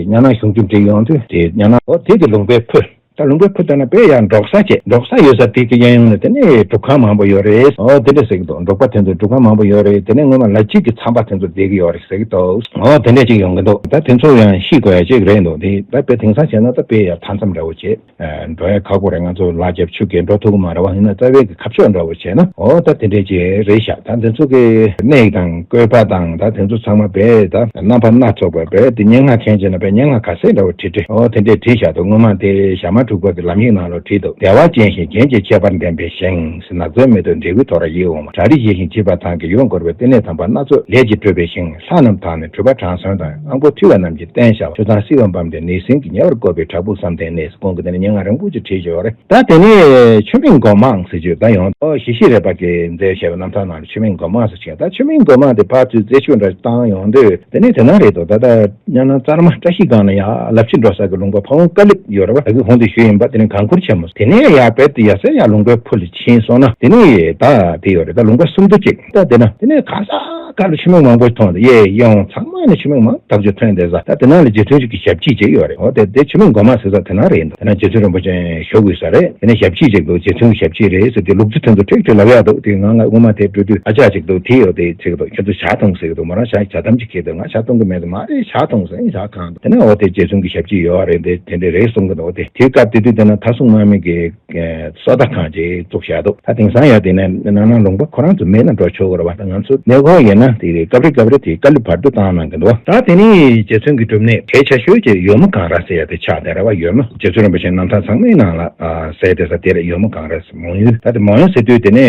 གཉའ་ནང་གཞུང་ཆུ་འདྲེས་ཡོང་དུས་དེ་གཉའ་ནང་ཨོ་དེ་གི་ལུང་པའི་ཕུ། ད་ལུང་པའི་ཕུ་ལྟ་ན་དཔེ་ཡང་འབྲོག་ས་བྱས། འབྲོག་ས་ཡོད་ས་དེ་གི་གཡས་གཡོན་ནས་དེ་ནས་སྒྲུབ་ཁང་མང་པོ་ཡོད་རེད། ཨོ་དེ་འདྲ་ཟེར་གི་འདུག་འབྲོག་པ་དེ་ཚོ་སྒྲུབ་ཁང་མང་པོ་ཡོད་རེད། དེ་ནས་སྔོན་མ་ལ་ཕྱི་གི་ཚངས་པ་དེ་ཚོ་བསྡད་གི་ཡོད་རེད་ཟེར་གི་འདུག་ཨོ་དེ་འདྲ་ཅིག་ཡོང་གི་འདུག་ད་དེ་ཚོ་ཡང་ཤེས་དགོས་ཡ་ཅིག་རེད་འདུག་དེ་ད་དཔེ་དེང་སང་བྱས་ན་ད་དཔེ་ཡ་མཐའ་མཚམས་འདྲ་བོ་བྱས། འགྲོ་ཡ་ཁག་པོ་རེད། ང་ཚོ་ལ་རྒྱབ་ཆུ་རྐྱལ་འགྲོ་ཐུབ་ཀྱི་མ་རེད་བ། ཡིན་ན་རྩ་བའི་གི་ཁ་ཕྱོགས་འདྲ་བོ་བྱས་ན་ཨོ་ད་དེ་འདྲས་ཅིག་རེད་ཤག་ད་འདི་ཚོ་གི་གནས་དང་བཀོད་པ་དང་ད་དེ་ཚོ་ཚང་མ་བས་ད་རྣམ་པ་སྣ་ཚོགས་པ་བས་དེ་སྙན་ངག་མཁན་བྱས་ན་བས་སྙན་ངག་ག་ཚད་འདྲ་བོ་བྲིས་བྲིས་ཨོ་དེ་འདྲས་བྲིས་ཤག་འདུག་སྔོན་མ་དེ་ཞྭ་དམར་འབྲུག་པ་གི་ལམ་ཡིག་ནང་ལ་བྲིས་འདུག་བདེ་བ་ཅན་ཞིང་རྒྱན་གྱི་ཁྱད་པར་ལྡན་པའི་ཞིང་། ནགས་ཚལ་མེ་ཏོག་འབྲས་བུའི་ཐོ་རངས་ཡིད་འོང་བ། བྲག་རི་ཡིད་བཞིན་བརྗིད་པ་ཐང་གི་ཡུལ་འཁོར་བའི་བསྟི་གནས་དམ་པ་སྣ་ཚོགས་ལས་ཀྱིས་སྤྲུལ་པའི་ཞིང་། ལྷ་རྣམས་དག་ནི་གྲུབ་པ་དྲང་སྲོང་དང་། དབང་པོ་ཐུལ་བ་རྣམས་ཀྱིས་བསྟེན་བྱ་བ། ཆུ་གཙང་བསིལ་བ་འབབ་འདི་ནི་ཟིན་གྱིས་ཉེ་བར་བཀོད་པའི་བྲག་ཕུག་བསམ་གཏན་གནས། ཁོང་གིས་དེ་ནས་སྙན་ངག་རིང་པོ་ཅིག་བྲིས་ཡོད་རེད། ད་དེ་ནས་ཆུ་མིག་མགོ་མང་ཟེར་རྒྱུ་ད་ཡོང་ཨོ་ཞི་ཤི་རས་པ་གིས་མཛད་བཞག་པའི་རྣམ་ཐར་ནང་ལ་ཆུ་མིག་མགོ་མང་ཟེར་བྱས། ད་ཆུ་མིག་མགོ་མང་དེ་ཕར་ཚུར་རྩད་གཅོད་འདྲ་བཏང་ཡོང་དུས་དེ་ནས་དེ་ན་རེད་འདུག་ད་ལྟ་གཉའ་ནང་རྩར་མ་བཀྲ་ཤིས་སྒང་ལ་ཡ་ལབ་ཕྱི་འགྲོ་ས་གི་ལུང་པ་ཕ་བོང་ཀ་ལིབ་ཡོད་རེད་བ། ད་གི་གོང་དུ་ཞུས་ཡིན་པ། དེ་ནས་གངས་འཁོར་ཆེན་མོ་དེ་ནས་ཡར་བལ་དུ་ཡར་སེ་ཡར་ལུང་པའི་ཕུ་ལ་ཕྱིན་སོང་ན་དེ་ནས་ད་དེ་ཡོད་རེད། ད་ལུང་པ་སུམ་མདོ་གཅིག་ད་དེ་ན་དེ་ནས་ག་ས་ག་ལ་ཆུ་མིག་མང་པོ་མཐོང་དེ་ཡེ་ཡོང་ཚང་མ་ནས་ཆུ་མིག་མང་ཐག་ཆོད་ཐོན་བསྡད་ས། ད་དེ་ན་ལ་རྗེ་བཙུན་གྱི་ཞབས་ཕྱི་ཅིག་ཡོད་རེད། འོ་དེ་དེ་ཆུ་མིག་མགོ་མ་ཟེར་ས་དེ་ན་རེད་འདུག་དེ་ན་རྗེ་བཙུན་རིན་པོ་ཆེ་བཞུགས་ཡོད་ས་རེད། དེ་ནས་ཞབས་ཕྱི་ཅིག་འདུག་རྗེ་བཙུན་གྱི་ཞབས་ཕྱི་རེད་ཟེར་དེ་ལུག་རྫི་དེ་ཚོ་ཁྲིག་ཁྲིག་ལབ་ཡག་འདུག་དེ་ང་ང་སྔོན་མ་དེ་འགྲོ་དུས་ཨ་ཅག་ཅིག་འདུག་དེ་ཡོད་དེ་ཚིག་འདུག་ཁྱོད་ཚོ་ཇ་འཐུང་ཟེར་གི་འདུག་མོ་རང་ཇ་ཇ་དམ་ཅིག་ཁྱེར་འདུག་ང་ཇ་འཐུང་གི་མེད་འདུག་མ་རེད་ཇ་འཐུང་ཟེར་ཇ་གང་འདུག་དེ་ནས་འོ་དེ་རྗེ་བཙུན་གྱི་ཞབས་ཕྱི་ཡོད་རེད། དེ་དེ་འདྲ་རེད་གསུང་གི་འདུག་དེ་དེ་སྐབས་དེ་དུས་དེ་ན་མཐའ་སྲུང་དམག་མི་གི་གསོལ་ཐ་ཁང་ཅིག་བཙུགས་བཞག་འདུག་ད་དེང་སང་ཡང་དེ་ནས་ནང་ན་ལུང་པ་ཁོ་རང་ཚོ་མེད་ན་འགྲོ་ཆོག་གི་རེད་བ། ད་ང་ཚོ་གནས་སྐོར་ཡིན་ན་དེ་རེད། སྐབས་རེ་སྐབས་རེ་དེ་བཀའ་སློབ་བར་དུ་བཏང་གནང་གི་འདུག་ད་དེ་ནས་རྗེ་བཙུན་གྱི་སྒྲུབ་གནས་གལ་ཆེ་ཤོས་ཀྱི་ཡོལ་མོ་གངས་ར་ཟེར་ཡ་དེ་ཆགས་བསྡད་རེད་བ། ཡོལ་མོ་རྗེ་བཙུན་རིན་པོ་ཆེ་རྣམ་ཐར་ཚང་མའི་ནང་ལ་གསལ་བསྡད་ས་དེ་རེད། ཡོལ་མོ་གངས་ར་མོན་ཡུལ། ད་དེ་མོན་ཡུལ་ཟེར་དུས་དེ་ནས་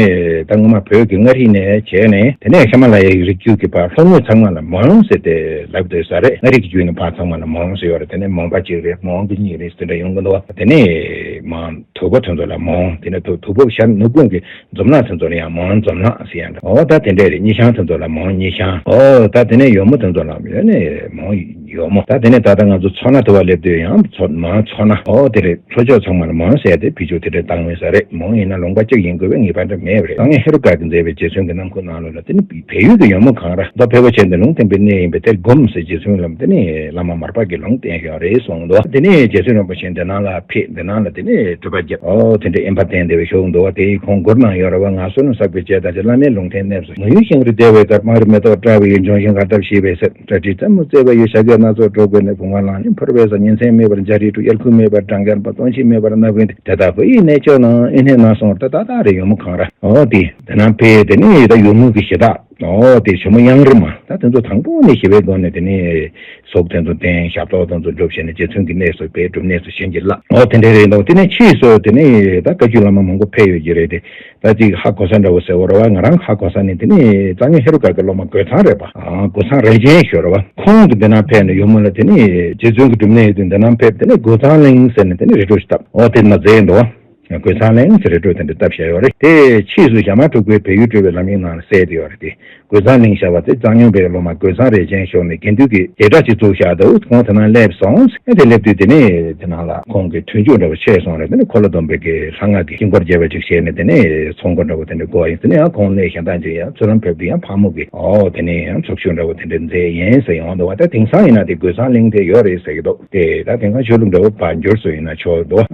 ད་སྔོན་མ་བོད་ཀྱི་མངའ་རིས་ནས་བྱས་ནས་དེ་ནས་ཧི་མ་ལ་ཡའི་རི་རྒྱུད་ཀྱི་བར་ལྷོ་ངོས་ཚང་མ་ལ་མོན་ཟེར་ཏེ་ལབ་སྡོད་ས་རེད། མངའ་རིས་ཀྱི་རྒྱུད་ནས་བར་ཚང་མ་ལ་མོན་ཟེར་ཡོད་རེད། དེ་ནས་མོན་པ་གཅིག་རེད། མོན་གྱི་གཉིས་རེད་ཟེར་འདྲ་ཡོང་གི་འདུག་དེ་ནས་མོན་དུ་བ་དེ་ཚོ་ལ་མོན། དེ་ནས་དུ་དུ་བ་ཤར་ནུབ་ཁུངས་ཀྱི་འཛོམས་ནག་དེ་ཚོ་ལ་ཡང་མོན་འཛོམས་ནག་ཟེར་ཡང་འདྲ། ཨོ་ད་དེ་འདྲས་རེད། སྙི་ཤང་དེ་ཚོ་ལ་མོན་སྙི་ཤང་། ཨོ་ད་དེ་ནས་ཡོལ་མོ་དེ་ཚོ་ལ་ཡོད་ནས་མོན་ཡོལ་མོ། ད་དེ་ནས་ད་ལྟ་ང་ཚོ་མཚོ་སྣ་དུ་བ་སླེབས་དུས་ཡང་མཚོ་མོན་མཚོ་སྣ། ཨོ་དེ་རེད། ལྷོ་ཕྱོགས་ཚང་མ་ལ་མོན་ཟེར་ཏེ་ཕི་ཕྱོགས་དེ་འདྲའི་བཏང་མེད་ས་རེད། མོན་ཡིན་ན་ལུང་པ་གཅིག་ཡིན་དགོས་པའི་ངེས་པ་འདྲ་མེད་པ་རེད། ད་ངས་ཧེ་རུ་ཀ་གིས་མཛད་པའི་རྗེ་བཙུན་གྱི་རྣམ་ཀུན་ནང་ལོགས་ལ་དེ་ནི་བལ་ཡུལ་གྱི་ཡོལ་མོ་གངས་ར་མདོ་ཕལ་པོ་ཆེ་འདི་ལུང་བསྟན་པའི་གནས་ཡིན་པས་དེར་སྒོམ་ཟེར་རྗེ་བཙུན་ལ་དེ་ནི་བླ་མ་མར་པ་གིས་ལུང་བསྟན་ཡོད་རེད་གསུངས་འདུག་དེ་ནས་རྗེ་བཙུན་རིན་པོ་ཆེ་འདི་ནང་ལ་ཕེབས། འདི་ནང་ལ་དེ་ནས་སྒྲུབ་པ་བརྒྱབ། ཨོ་དེ་འདྲའི་དབེན་པ་བསྟེན་བསྡད་པའི་བཞུགས་འདུག་བ། དེ་ཡིས་ཁོང་མགུར་གནང་ཡོད་རེད་བ། ང་བསོད་ནམས་བསགས་པའི་བྱས་དང་བཅས། བླ་མའི་ལུང་བསྟན་གནས་སུ་མོན་ཡུལ་ཞིང་རུ་བདེ་བའི་ཁར། དམངས་རིགས་མེ་ཏོག་བཀྲ་བའི་ཡུལ། ལྗོན་ཤིང་གར་སྟབས་ཤིས་པའི་ས། བཀྲ་ཁྲིའི་རྩེ་མོ་བརྩེ་བའི་ཡུལ། བྱ་དགའི་སྣ་ཚོགས་སྤྲོ་དགོས་ནས། བུང་བ་ལང་ལིང་འཕུར་བའི་ས། ཉིན་མཚན་མེད་པར་འཇའ་རིས་སྤྲོ། དབྱར་ཁུག་མེད་པར་སྦྲང་རྒྱལ་པ། སྟོན་དཔྱིད་མེད་པར་སྣ་བུག་འདི། དེ་དག་བོད་ཡིག་གནས་མཆོག་ནང་། ཨེ་ནས་ན་སོང་བར། ད་ད་ད་རེ་ཡོལ་མོ་གངས་ར། ཨོ་དེ་དེ་ནང་ཕེབས། དེ་ནས་ད་ཡོལ་མོ་གི་གཞི་བདག་ཨོ་དེ་ཇོ་མོ་གཡང་རི་མ་ད་དེ་ཚོ་དང་པོ་ནས་ཞི་བའི་སྒོ་ནས་དེ་ནས་གཟུགས་དེ་ཚོ་བསྟན། ཞབས་ཏོག་དེ་ཚོ་སྒྲུབ་བྱས་ནས་རྗེ་བཙུན་གྱི་གནས་སུ་དཔལ་སྒྲུབ་གནས་སུ་བྱིན་གྱིས་བརླབས། ཨོ་དེ་འདྲ་རེད་འདུག་དེ་ནས་ཕྱིས་སུ་དེ་ནས་ད་བཀའ་བརྒྱུད་བླ་མ་མང་པོ་ཕེབས་ཡོད་ཀྱི་རེད་དེ། ད་ཅིག་ཧ་གོ་ས་འདྲ་བོ་ཟེར་བ་རེད་བ། ང་རང་ཧ་གོ་ས་ནི་དེ་ནི་གཙང་སྨྱོན་ཧེ་རུ་ཀ་གི་སློབ་མ་རྒོད་ཚང་རེད་པ། ཨ་རྒོད་ཚང་རས་ཆེན་ཞུ་རེད་བ། ཁོང་གི་འདི་ན་ཕེབས་ནས་ཡུམ་ལ་དེ་ནི་རྗེ་བཙུན་གྱི་སྒྲུབ་གནས་ཡོད་དུས་འདི་ན་ཕེབས། དེ་ནི་རྒོད་ཚང་གླིང་ཟེར་ནས་དེ་ནི་རི་ཁྲོད་ཞིག་བཏབ། འོ་དེ་ན་མཛད་འདུག་བ། རྒོད་ཚང་གླིང་ཟེར་རི་ཁྲོད་དེ་འདྲ་བཏབ་བཞག་ཡོད་རེད། དེ་ཕྱིས་སུ་ཞྭ་དམར་འབྲུག་པའི་བལ་ཡུལ་སྤྲུལ་པའི་ལམ་ཡིག་ནང་ལ་གསལ་དེ་ཡོད་རེད་དེ། རྒོད་ཚང་གླིང་ཞེས་པ་དེ་གཙང་སྨྱོན་པའི་སློབ་མ་རྒོད་ཚང་རས་ཆེན་ཞུ་ནས་དགེ་འདུན་གྱི་རྒྱལ་གྲྭ་ཅིག་བཙུགས་བཞག་འདུག་ཁོང་དེ་ན་སླེབས་སོང་། ཨེ་དེ་སླེབས་དུས་དེ་ནས་དེ་ནང་ལ་ཁོང་གི་མཐུན་འཇུག་འདྲ་བོ་ཆད་སོང་རེད། དེ་ནས་འཁོར་ལོ་སྡོམ་པའི་གི་ལྷ་སྔགས་ཀྱི་དཀྱིལ་འཁོར་རྒྱས་པ་ཅིག་བཞེས་ནས་དེ་ནས་ཚོགས་འཁོར་འདྲ་བོ་དེ་འདྲ་བསྐོར་ཡིན། དེ་ནས་ཡང་ཁོང་གནས་གཞན་དག་ཅིག་ཡང་ཚུལ་ཁྲིམས་ཕེབས་དུས་ཡང་ཕག་མོ་གི་ཨོ་དེ་ནས་ཡང་ཚོགས་ཞུགས་འདྲ་བོ་དེ་འདྲ་མཛད་ཡིན་ཟེར་ཡོང་འདུག་བ། ད་དེང་སང་ཡིན་ན་དེ་རྒོད་ཚང་གླིང་དེ་ཡོད་རེད་ཟེར་གྱི་འདུག་དེ་ད་དེང་སང་ཆོས་ལུགས་འདྲ་བོ་ཕར་འགྱུར་སོང་ཡིན་ན་ཆོག་འདུག་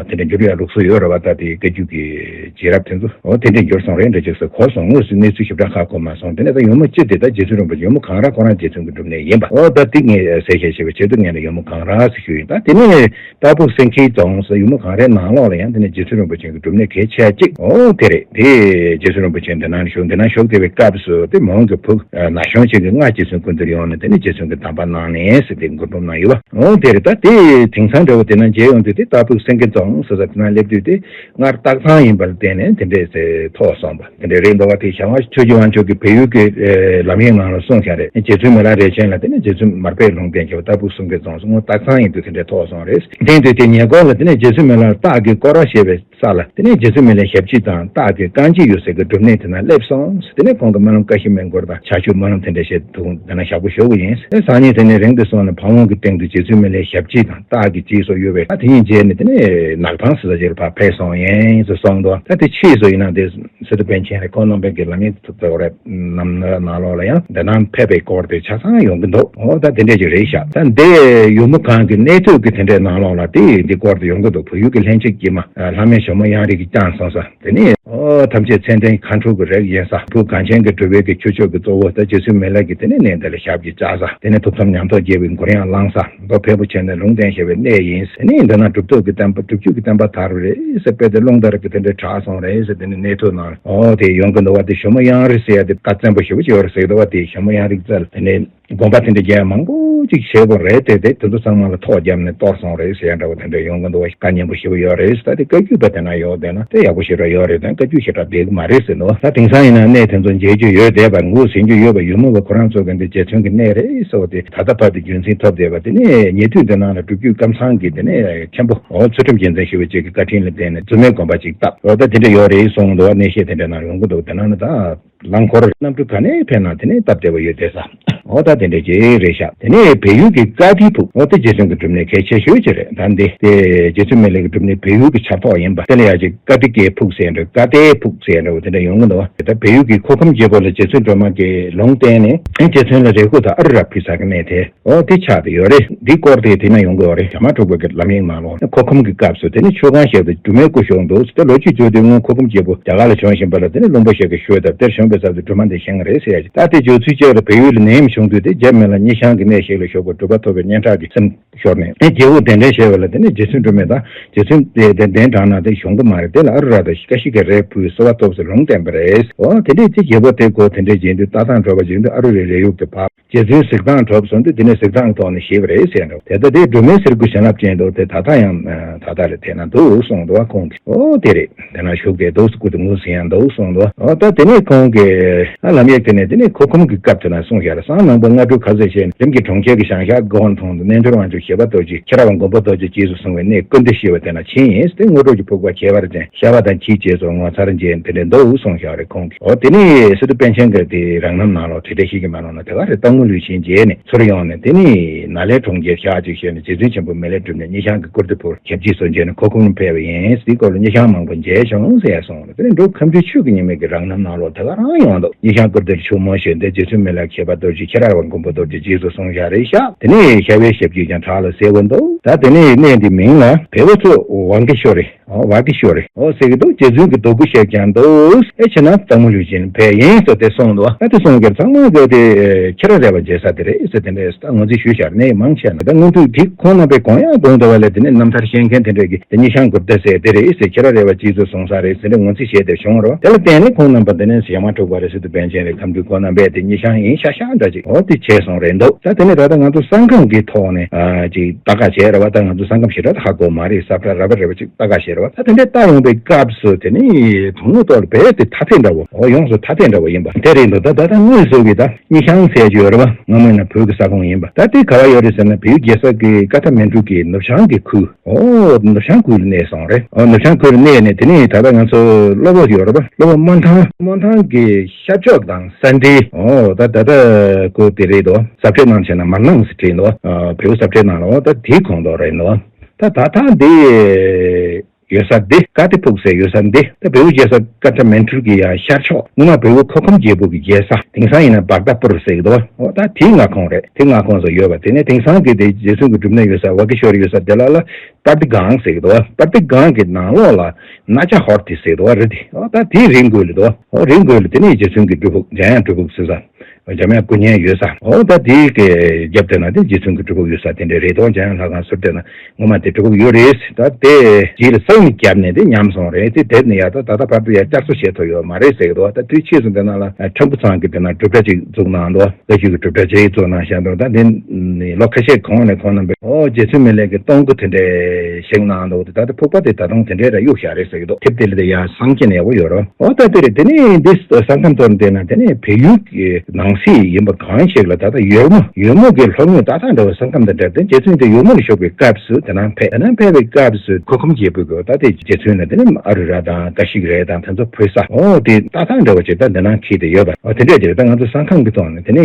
དེ་འདྲ་འགྱུར་ཡ་ལུགས་སྲོལ་ཡོད་རེད་བ། ད་དེ་བཀའ་བརྒྱུད་ཀྱི་རྗེས་རབས་དེ་ཚོ་ཨོ་དེ་འདྲ་འགྱུར་སོང་རེད་འདྲ་ཅིག་ཟེར་གོ་སོང་། དངོས་སུ་གནས་ཚུལ་ཞིབ་ཕྲ་ཧ་གོ་མ་སོང་། དེ་ནས་ད་ཡུམ་མོ་སྤྱི་དེ་ད་རྗེ་བཙུན་རིན་པོ་ཆེ་ཡུམ་མོ་གངས་ར་ཁོ་རང་རྗེ་བཙུན་གྱི་སྒྲུབ་གནས་ཡིན་པ། ཨོ་ད་དེ་ངས་གསལ་བཤད་བྱེད་པའི་ཆེད་དུ་ངས་ནི་ཡུམ་མོ་གངས་ར་ཟེར་ཞུས་ཡིན། ད་དེ་ནས་སྟག་ཕུག་སེང་གེའི་རྫོང་ཟེར་ཡུམ་མོ་གངས་རའི་ནང་ལོགས་ལ་ཡང་དེ་ནས་རྗེ་བཙུན་རིན་པོ་ཆེ་གི་སྒྲུབ་གནས་གལ་ཆེ་གཅིག་ཨོ་དེ་རེད། དེ་རྗེ་བཙུན་རིན་པོ་ཆེ་འདི་ན་བཞུགས། འདི་ན་བཞུགས་བསྡད་པའི་སྐབས་སུ་དེ་མོ་གི་བུ་ན་གཞོན་ཅིག་གིས་སྔར་རྗེ་བཙུན་སྐུ་མདུན་ཡོང་ནས་དེ་ནས་རྗེ་བཙུན་གྱི་གདམས་པ་གནང་ནས་ཟེར་དེ་མགུར་འབུམ་ནང་ཡོད་པ། ཨོ་དེ་རེད། ད་དེ་དེང་སང་འདྲ་བོ་དེ་ན་མཇལ་ཡོང་དུས་དེ་སྟག་ཕུག་སེང་གེ་རྫོང་ཟེར་ས་དེ་ན་སླེབས་དུས་དེ། སྔར་སྟག་ཚང་ཡིན་པ་ལ་བརྟེན་ནས་དེ་འདྲས་ཟེར་ཐོགས་སོང་བ་དེ་འདྲས་རེད་འདུག་བ། དེ་བྱ་བ་ཆོས་རྗེ་དབང་ཕྱུག་གིས་བལ་ཡུལ་གྱི་ཨེ་ལམ་ཡིག་ནང་ལ་གསུངས་བཞག་རེད། རྗེ་བཙུན་མི་ལ་རས་ཆེན་ལ་དེ་ནས་རྗེ་བཙུན་མར་པས་ལུང་བསྟན་བྱས་པ་སྟག་ཕུག་སེང་གེ་རྫོང་ཟེར་སྔོན་སྟག་ཚང་ཡིན་དུས་དེ་འདྲས་ཐོགས་སོང་རེད། དེ་དུས་དེ་ཉེ་འཁོར་ལ་དེ་ནས་རྗེ་བཙུན་མི་ལ་སྟག་གི་སྐོར་ར་ཞེས་པའི་ས་ལ་དེ་ནས་རྗེ་བཙུན་མི་ལའི་ཞབས་ཕྱི་དང་སྟག་གི་རྐང་རྗེས་ཡོད་སའི་གི་སྒྲུབ་གནས་དེ་ན་སླེབས་སོང་། དེ་ནས་ཁོང་གིས་སྨོན་ལམ་ཀ་ཤི་མའི་མགུར་དང་ཕྱག་མཆོད་སྨོན་ལམ་དེ་འདྲས་བཞེས་འདུག་དེ་ན་ཞག་པོ་ཞེ་པོ་ཡིན། སང་ཉིན་དེ་ནས་རིང་དུ་སོང་ནས་ཕ་བོང་གི་སྟེང་དུ་རྗེ་བཙུན་མི་ལའི་ཞབས་ཕྱི་དང་སྟག་གི་རྗེས་སུ་ཡོད་པའི་ད་དེ་ཉིད་མཇལ་ནས་དེ་ནས་ནགས་ཐང་ཟེར་ས་ཅིག་ལ་ཕར་ཕེབས་སོང་ཡིན་ཟེར་གསུངས་འདུག་ད་དེ་ཕྱིས་སུ་ཡིན་ན་དེ་སི་ཏུ་པཎ་ཆེན་རེད། ཁོང་རྣམ་པའི་གི་ལམ་ཡིག་ཐུབ་ཐོག་རེད། ནམ་ནང་ལོགས་ལ་ཡང་འདི་ནང་ཕེབས་པའི་སྐོར་དེ་ཆ་ཚང་ཡོང་གི་འདུག་འོ་ད་དེ་འདྲས་ཅིག་རེད་ཤག་ད་འདི་ཡུམ་མོ་གངས་ཀྱི་གནས་ཐོས་ཀྱི་དེ་འདྲས་ནང་ལོགས་ལ་དེ་འདི་སྐོར་དེ་ཡོང་གི་འདུག་བོད་ཡུལ་གྱི་ལྷན་ཅིག་སྐྱེས་མ་ལྷ་མོ་ཇོ་མོ་གཡང་རི་གིས་བསྐྱངས་སོང་ས། དེ་ནས་ཨོ་ཐམས་ཅད་མཚན་ལྡན་མཁའ་འགྲོ་གི་རིགས་ཡིན་ས། བོད་གངས་ཅན་གྱི་གྲུབ་པའི་གི་ཁྱུ་མཆོག་གི་གཙོ་བོ་ད་རྗེ་བཙུན་མི་ལ་གི་དེ་ནས་གནས་འདི་ལ་ཞབས་ཀྱིས་བཅགས་ས། དེ་ནས་ཐུགས་དམ་ཉམས་རྟོགས་རྒྱས་པའི་མགུར་དབྱངས་བླངས་ས། མདོ་ཕལ་པོ་ཆེ་ནས་ལུང་བསྟན་བཞག་པའི་གནས་ཡིན། དེ་ནས་འདི་ན་གྲུབ་ཐོབ་ཀྱི་བསྟན་པ་སྒྲུབ་བརྒྱུད་ཀྱི་བསྟན་པ་དར་བ་རེད་ཟེར་དཔེ་དེ་རླུང་ལྟར་གྱི་དེ་འདྲའི་གྲགས་སོང་རེད་ཟེར། དེ་ནས་གནས་ཐོས་ནང་ཨོ་དེ་ཡོང་གི་འདུག་བ། དེ་ཇོ་མོ་གཡང་རི་ཟེར་ཡ་དེ་བཀའ་བཙན་པོ་ཞེ་པོ་ཅིག་ཡོད་རེད་ཟེར་གི་འདུག་བ། དེ་ཇོ་མོ་གཡང་རི་རྩ་ལ་དེ་ནས། དགོན་པ་དེ་འདྲ་རྒྱ་མང་པོ་ཅིག་བྱས་པ་རེད་དེ། དེ་དེ་ཚོ་ཚང་མ་ལ་ཐོག་བརྒྱབ་ནས་གཏོར་སོང་རེད་ཟེར་ཡ་འདྲ་བོ་དེ་འདྲ་ཡོང་གི་འདུག་བ། བཀའ་སྙན་པོ་ཞེ་པོ་ཡོད་རེད། ད་དེ་བཀའ་བརྒྱུད་པ་དེ་ན་ཡོད་དེ་ན་དེ་ཡག་པོ་ཞེ་དྲག་ཡོད་རེད། ད་བཀའ་བརྒྱུད་ཞེ་དྲག་བསྡད་གི་མ་རེད་ཟེར་འདུག་ད་དེང་སང་ཡིན་ན་གནས་དེ་ཚོ་མཇལ་རྒྱུ་ཡོད་བསྡད་པ། ངོས་ཟིན་རྒྱུ་ཡོད་པ། ཡུམ་མོ་བ་ཁོ་རང་ཚོ་གི་འདི་རྗེ་བཙུན་གྱི་གནས་རེད་ཟེར་བ་དེ་ད་ལྟ་བར་དུ་རྒྱུན་འཛིན་ཐོབ་བསྡད་པ། དེ་ནས་ཉེ་དུས་དེ་ནང་ལ་སྒྲུབ་བརྒྱུད་ཀམ་ཚང་གི་དེ་ནས་མཁན་པོ་ཨོ་ཚུལ་ཁྲིམས་རྒྱལ་མཚན་ཞུ་བ་ཅིག་གི་བཀའ་དྲིན་ལ་བརྟེན་ནས་བཙུན་མའི་དགོན་པ་ཅིག་བཏབ། ཨོ་ད་དེ་འདྲ་ཡོད་རེད་གསུངས་འདུག་ནས་བཤད་དེ་འདྲ་ནང་ཡོང་གི་འདུག་དེ་ནང་ན་ད། རླངས་འཁོར་གནམ་གྲུ་ག་ནས་ཕེབས་ན་དེ་ནས་སྟབས་བདེ་བ་ཡོད་བསྡད་ས། འོ་ད་དེ་འདྲ་ཅིག་རེད་ཤག་དེ་ནས་བལ་ཡུལ་གྱི་ཀ་ཏི་ཕུག་འོ་དེ་རྗེ་བཙུན་གྱི་སྒྲུབ་གནས་གལ་ཆེ་ཤོས་ཅིག་རེད། ད་འདི་དེ་རྗེ་བཙུན་མི་ལའི་གི་སྒྲུབ་གནས་བལ་ཡུལ་གྱི་ཆབ་ཐོག་ཡིན་པ། དེ་ལ་ཡ་ཅིག་ཀ་ཏི་ཀའི་ཕུག་ཟེར་འདྲ། ཀ་ཏའི་ཕུག་ཟེར་འདྲ་བོ་དེ་འདྲ་ཡོང་གི་འདུག་ད་བལ་ཡུལ་གྱི་མཁོ་ཁམས་རྒྱལ་པོ་ལ་རྗེ་བཙུན་སྒྲོལ་མ་གིས་ལུང་བསྟན་ནས་རྗེ་བཙུན་ལ་རས་ཁུག་དང་ཨ་རུ་ར་ཕུལ་ས་གི་གནས་དེ། འོ་དེ་ཆགས་བསྡད་ཡོད་རེད། འདི་སྐོར་དེ་དེ་ན་ཡོང་གི་ཡོད་རེད། ཞྭ་དམར་འབྲུག་པའི་གི་ལམ་ཡིག་ནང་ལོགས་མཁོ་ཁམས་ཀྱི་སྐབས་སུ་དེ་ནི་ཆོས་ཁང་ཞིག་ཏུ་སྒྲོལ་མའི་སྐུ་བཞུགས་འདུག་དེ་ལོ་རྒྱུས་བརྗོད་དུས་སྔོན་མཁོ་ཁམས་རྒྱལ་པོ་རྒྱ་གར་ལ་བྱོན་བཞིན་པ་ལ་དེ་ནི་བློན་པོ་ཞིག་གིས་ཞུས་དང་དེར་བྱོན་པའི་ཚབ་ཏུ་སྒྲོལ་མ་འདི་བཞེངས་པ་རེད་ཟེར་ཡ་ཞིག་ད་དེ་བརྗོད་ཚུལ་གཅིག་ལ་བལ་ཡུལ་ལ་ནད་ཡམས་བྱུང་དུས་དེ་རྒྱབ་མེ་ལ་སྙེ་ཤང་གི་གནས་ཤིག་ལ་བཞུགས་པར་གྲུབ་པ་ཐོབ་པའི་སྙན་གྲགས་ཀྱི་སེམས་ཤོར་ནས་ཨེ་རྒྱལ་པོ་གདན་འདྲེན་བྱས་པ་ལ་དེ་ནི་རྗེ་བཙུན་སྒྲོལ་མ་དང་རྗེ་བཙུན་དེ་གདན་དྲངས་ན་དེ་ཞུང་གི་མ་རེད། དེ་ལ་ཨ་རུ་ར་དང་ཀ་ཤི་ཀའི་རས་ཕུལ་གསོལ་བ་ཐོབ་ཟེར་ལུང་བསྟན་པ་རེད། འོ་དེ་འདྲས་ཚེ་རྒྱལ་པོ་དེ་གོ་དེ་འདྲས་བྱེད་དུས་ལྟ་སྟངས་གྲོལ་བ་བྱེད་དུས་ཨ་རུ་རའི་རས་ཡུག་དེ་ཕབ། རྗེ་བཙུན་གཟིགས་སྟངས་གྲོལ་སོང་དུས་དེ་ནས་གཟིགས་སྟངས་ཐོག་ནས་ཞེས་པ་རེད་ཟེར་འདུག་དེ་ལྟ་དེ་སྒྲོལ་མའི་གསེར་སྐུ་བྱིན་རླབས་ཅན་འདུག་དེ་ད་ལྟ་ཡང་ད་ལྟ་ལ་དེ་ན་འདུག་གསུངས་འདུག་ཁོང་གིས། ཨོ་དེ་རེད། དེ་ན་བཞུགས་བསྡད་འདུག་སྐུ་དེ་ངོས་ཟིན་ཡང་འདུག་གསུངས་འདུག་ཨོ་ད་དེ་ནས་ཁོང་གིས་ཨ་ལམ་ཡིག་དེ་ནས་དེ་ནས་མཁོ་ཁམས་ཀྱི་སྐབས་དེ་ན་གསུངས་བཞག་རེད། གསང་སྔགས་པ་ལྔ་སྦྲུལ་ཁ་ཟས་བཞེས་ནས་རིམ་གྱིས་གྲོང་ཁྱེར་གྱི་བྱང་ཤར་སྒོ་མཐོང་དུ་རྣལ་འབྱོར་དབང་ཕྱུག་ཞི་བ་རྡོ་རྗེ་ཁྱེད་རང་བ་མགོན་པོ་རྡོ་རྗེ་རྗེས་སུ་བཟུང་བའི་གནས་ཀུན་ཏུ་ཞི་བ་དེ་ན་ཕྱིན་ཡིན། དེ་དངོས་གྲུབ་ཀྱི་ཕུག་པ་ཁྱད་པར་ཅན་ཤ་བ་དང་ཁྱིའི་རྗེས་སུ་ངོ་མཚར་ཅན་དེ་འདྲ་འདུག་གསུངས་བཞག་རེད་ཁོང་གིས། འོ་དེ་ནས་སི་ཏུ་པཎ་ཆེན་གྱིས་དེ་རང་རྣམ་ནང་ལོགས་བྲིས་བྲིས་ཤིག་གི་མ་ནང་ན་དེ་ག་རེ་སྟག་མོ་ལུས་སྦྱིན་བྱས་ནས་ཚུར་ཡོང་ནས་དེ་ནས་ནཱ་ལེནྡྲའི་གྲོང་ཁྱེར་ཤར་ཅིག་བཞེས་ནས་རྗེ་བཙུན་ཆེན་པོ་མི་ལའི་སྒྲུབ་གནས་སྙེ་ཤང་གི་སྐུར་སྟོད་ཕུལ་ཞབས་ཕྱི་སོགས་མཇལ་ནས་མཁོ་ཁམས་ལ་ཕེབས་པ་ཡིན། དེའི་སྐོར་ལ་སྙེ་ཤང་མང་པོ་མཇལ་བྱུང་ཟེར་ཡ་གསུངས་རེད། དེ་ནས་འབྲུག་ཁམས་ཆུ་ཤུལ་གྱི་ཉི་མ་གི་རང་རྣམ་ནང་ལོགས་དེ་ག་རང་ཡོང་འདུག་སྙེ་ཤང་སྐུར་སྟོད་ཆུ་མོ་ཞེས་འདི་རྗེ་བཙུན་མི་ལ་མཁས་པ་རྡོ་རྗེ་ཁྱེད་རང་བ་མགོན་པོ་རྡོ་རྗེ་རྗེས་སུ་བཟུང་བཞག་རེད་ཤག་དེ་ནས་ཤ་བའི་ཞབས་ཀྱུ་ཀྱང་བྲག་ལ་གསལ་བོ་འདུག་ད་དེ་ནས་གནས་འདི་མིང་ལ་བེ་བ་ཚོ་ཝང་གི་ཤོ་རེད། ཨོ་ཝ་གི་ཤོ་རེད། ཨོ་ཟེར་གི་འདུག་རྗེ་བཙུན་གྱི་རྡོ་སྐུ་ཞིག་ཀྱང་འདུག་ཨེ་ཕྱིན་ན་སྟག་མོ་ལུས་སྦྱིན་ཕེབས་ཡིན་ཟེར་དེ་གསུངས་འདུག་ཨ་དེ་གསུངས་ཀྱང་ཚང་མ་གི་དེ་ཁྱེད་རང་རེ་བ་བྱེད་ས་དེ་རེད་ཟེར་དེ་འདྲས་ངོས་འཛིན་ཞུས་བཞག་ནས་མང་ཆེ་ན་ད་སྔོན་དུས་དེ་ཁོང་རྣམ་པས་དགོངས་ཡང་དགོངས་འདུག་བ་ལས་དེ་ནས་རྣམ་ཐར་ཤེས་མཁན་དེ་འདྲས་ཀྱིས་དེ་ཉི་ཤང་གུར་ཏེ་ཟེར་དེ་རེད་ཟེར་ཁྱེད་རང་རེ་བ་ཅིག་ཚོ་གསུངས་ས་རེད་ཟེར་ནས་ངོས་འཛིན་བྱས་ཏེ་བྱུང་བ་རེད། དེ་ལ་བརྟེན་ནས་ཁོང་རྣམ་པ་དེ་ནས་ཞྭ་དམར་ འཁྲུག་པ་རེད་ཟེར་དུས་པཎ་ཆེན་རེད། ཁམས་སྤྲུལ་ཁོང་རྣམ་པས་དེ་སྙེ་ཤང་ཡིན་ཤག་ཤག་འདྲ་ཅིག་འོ་དེ་བྱས་སོང་རེད་འདུག་ད་དེ་ནས་ད་ལྟ་ང་ཚོ་ས་ཁམས་ཀྱི་ཐོག་ནས་ཨ་ཅིག་ལྟ་ག་བྱས་རེད་བ། ད་ང་ཚོ་ས་ཁམས་ཞེ་དྲག་ཧ་གོ་མ་རེད། ས་བཀྲ་ར་བ་རེ་བ་ཅིག་ལྟ་ག་བྱས་རེད་བ། ད་དེ་འདྲའི་ལྟ་ཡོང་པའི་སྐབས་སུ་དེ་ནི་དོན་དངོས་ཐོག་ལ་རྦད་དེ་ཐ་དད་འདྲ་བོ། འོ་ཡོངས་སུ་ཐ་དད་འདྲ་བོ་ཡིན་པ་དེ་རེད་འདུག་ད་ད་ལྟ་དངོས་སུ་གི་ད་སྙེ་ཤང་ཟེར་གྱི་ཡོད་རེད་བ། སྔ་མོ་ཡིན་ན་བོད་ཀྱི་ས་ཁོངས་ཡིན་པ། ད་དེ་ག་བ་ཡོད་རེད་ཟེར་ན་བལ་ཡུལ་རྒྱལ་ས་གི་ཀ་ཐ་མན་གྲུ་གི་ནུབ་བྱང་གི་ཁུལ། ཨོ་ནུབ་བྱང་ཁུལ་ལ་གནས་སོང་རེད། ཨོ་ནུབ་བྱང་ཁུལ་ལ་གནས་ནས་དེ་ནས་ད་ལྟ་ང་ཚོ་གློ་བོ་ཡོད་རེད་པ། གློ་བོ་སྨོན་ཐང་། སྨོན་ཐང་གི་ཤར་ཕྱོགས་དང་ས་འབྲེལ། ཨོ་ད་ད་ལྟ་ཁོ་དེ་རེད་དོ། ས་བཀྲའི་ནང་བྱས་ན་མར་ནང་ཟེར་བྲིས་འདུག་ཨ་བལ་པོ་ས་བཀྲའི་ནང་ལ། ཨོ་ད་དེའི་ཁོངས་གཏོགས་རེད་འདུག་ད་ད་ཐང་དེ་ཡོད་ས་འདི་ཀ་ཏེ་ཕུག་ཟེར་ཡོད་ས་འདི་ད་བལ་པོ་རྒྱལ་ས་ཀ་ཐ་མན་གྲུ་གི་ཡ་ཤར་ཕྱོགས། སྔོན་མ་བལ་པོ་ཁོ་ཁམ་རྒྱལ་པོ་གི་རྒྱལ་ས། དེང་སང་ཡིན་ན་བག་དྷ་པུར་ཟེར་གི་འདུག་ཨོ་ད་དེའི་མངའ་ཁོངས་རེད། དེ་མངའ་ཁོངས་སུ་ཡོད་པ། དེ་ནས་དེང་སང་གི་དེ་རྗེ་བཙུན་གྱི་སྒྲུབ་གནས་ཡོད་ས་ཝ་ཀེ་ཤྭ་ར་ཡོད་ས་དེ་ལ་ལ་པར་ཏི་སྒང་ཟེར་གི་འདུག་པར་ཏི་སྒང་གི་ནང་ལོགས་ལ་ན་ཅ་ཧོར་ཏི་ཟེར་གི་འདུག་རི་དེ། ཨོ་ད་དེའི་རི་མགོ་ལ་འདུག་ཨོ་རི་མགོ་ལ་དེ་ནས་རྗེ་བཙུན་གྱི་སྒྲུབ་ཕུག་འཇམ་དབྱངས་སྒྲུབ་ཕུག་ཟེར་ས། འཇམ་དབྱངས་སྐུ་བརྙན་ཡོད་ས། ཨོ་ད་དེའི་གི་རྒྱབ་དེ་ན་དེ་རྗེ་བཙུན་གྱི་སྒྲུབ་ཕུག་ཡོད་ས་དེ་འདྲ་རེད་དོ། འཇམ་དབྱངས་ལྷ་ཁང་ཟུར་དེ་ན་ངོ་མ་དེ་སྒྲུབ་ཕུག་ཡོད་རེད། ད་དེ་རྗེས་ལ་ས་ཡོམ་བརྒྱབ་ནས་དེ་ཉམས་སོང་རེད། དེ་དེབ་ནས་ཡར་ད་ད་ལྟ་བར་དུ་ཡར་བསྐྱར་གསོ་བྱེད་ཐུབ་ཡོད་མ་རེད་ཟེར་གི་འདུག་ད་དུས་ཕྱིས་སུ་དེ་ན་ལ་ཁྲ་འབུ་ཚང་གི་དེ་ན་སྒྲུབ་གྲྭ་ཅིག་བཙུགས་གནང་འདུག་བཀའ་བརྒྱུད་ཀྱི་སྒྲུབ་གྲྭ་ཅིག་བཙུགས་གནང་བཞག་འདུག་ད་དེ་ནི་ལོ་ཁ་ཤས་གོང་ནས་ཁོང་རྣམ་པས་ཨོ་རྗེ་བཙུན་མི་ལའི་གི་སྟོང་སྐུ་དེ་འདྲས་བཞེངས་གནང་འདུག་ད་ལྟ་ཕུག་པ་དེ་ད་དུང་དེ་འདྲས་ར་གཡུག་བཞག་རེད་ཟེར་གི་འདུག་དེབ་དེ་ལ་དེ་ཡར་སང་ཁྱེད་ནས་ཡག་པོ་ཡོད་རོགས། ཨོ་ད་དེ་རེད། དེ་ནས་འདི་ས་ཁམས་གཏོར་འདི་ན་དེ་ནས་བལ་ཡུལ་གྱི་ནང་གསེས་ཡིན་པ་གང་ཞིག་ལ་ད་ལྟ་ཡོལ་མོ་ཡོལ་མོ་གི་ལྷོ་ངོས་ཏག་ཏག་འདྲ་བའི་ས་ཁམས་དང་འབྲེལ་ཏེ་རྗེ་བཙུན་དེ་ཡོལ་མོ་ལ་བཞུགས་པའི་སྐབས་སུ་དེ་ན་ཕེབས། དེ་ན་ཕེབས་པའི་སྐབས་སུ་ཁོ་ཁམ་རྒྱལ་པོ་གི་ད་དེ་རྗེ་བཙུན་ལ་དེ་ནས་ཨ་རུ་ར་དང་ཀ་ཤི་ཀ་ར་དང་དེ་ཚོ་ཕུལ་ས། ཨོ་དེ་ཏག་ཏག་འདྲ་བ་ཅིག་ད་འདི་ན་འཁྱེར་དེ་ཡོད་པ། ཨོ་དེ་འདྲས་དེ་ད་ང་ཚོ་ས་ཁམས་ཀྱི་ཐོག་ནས་དེ་ནས་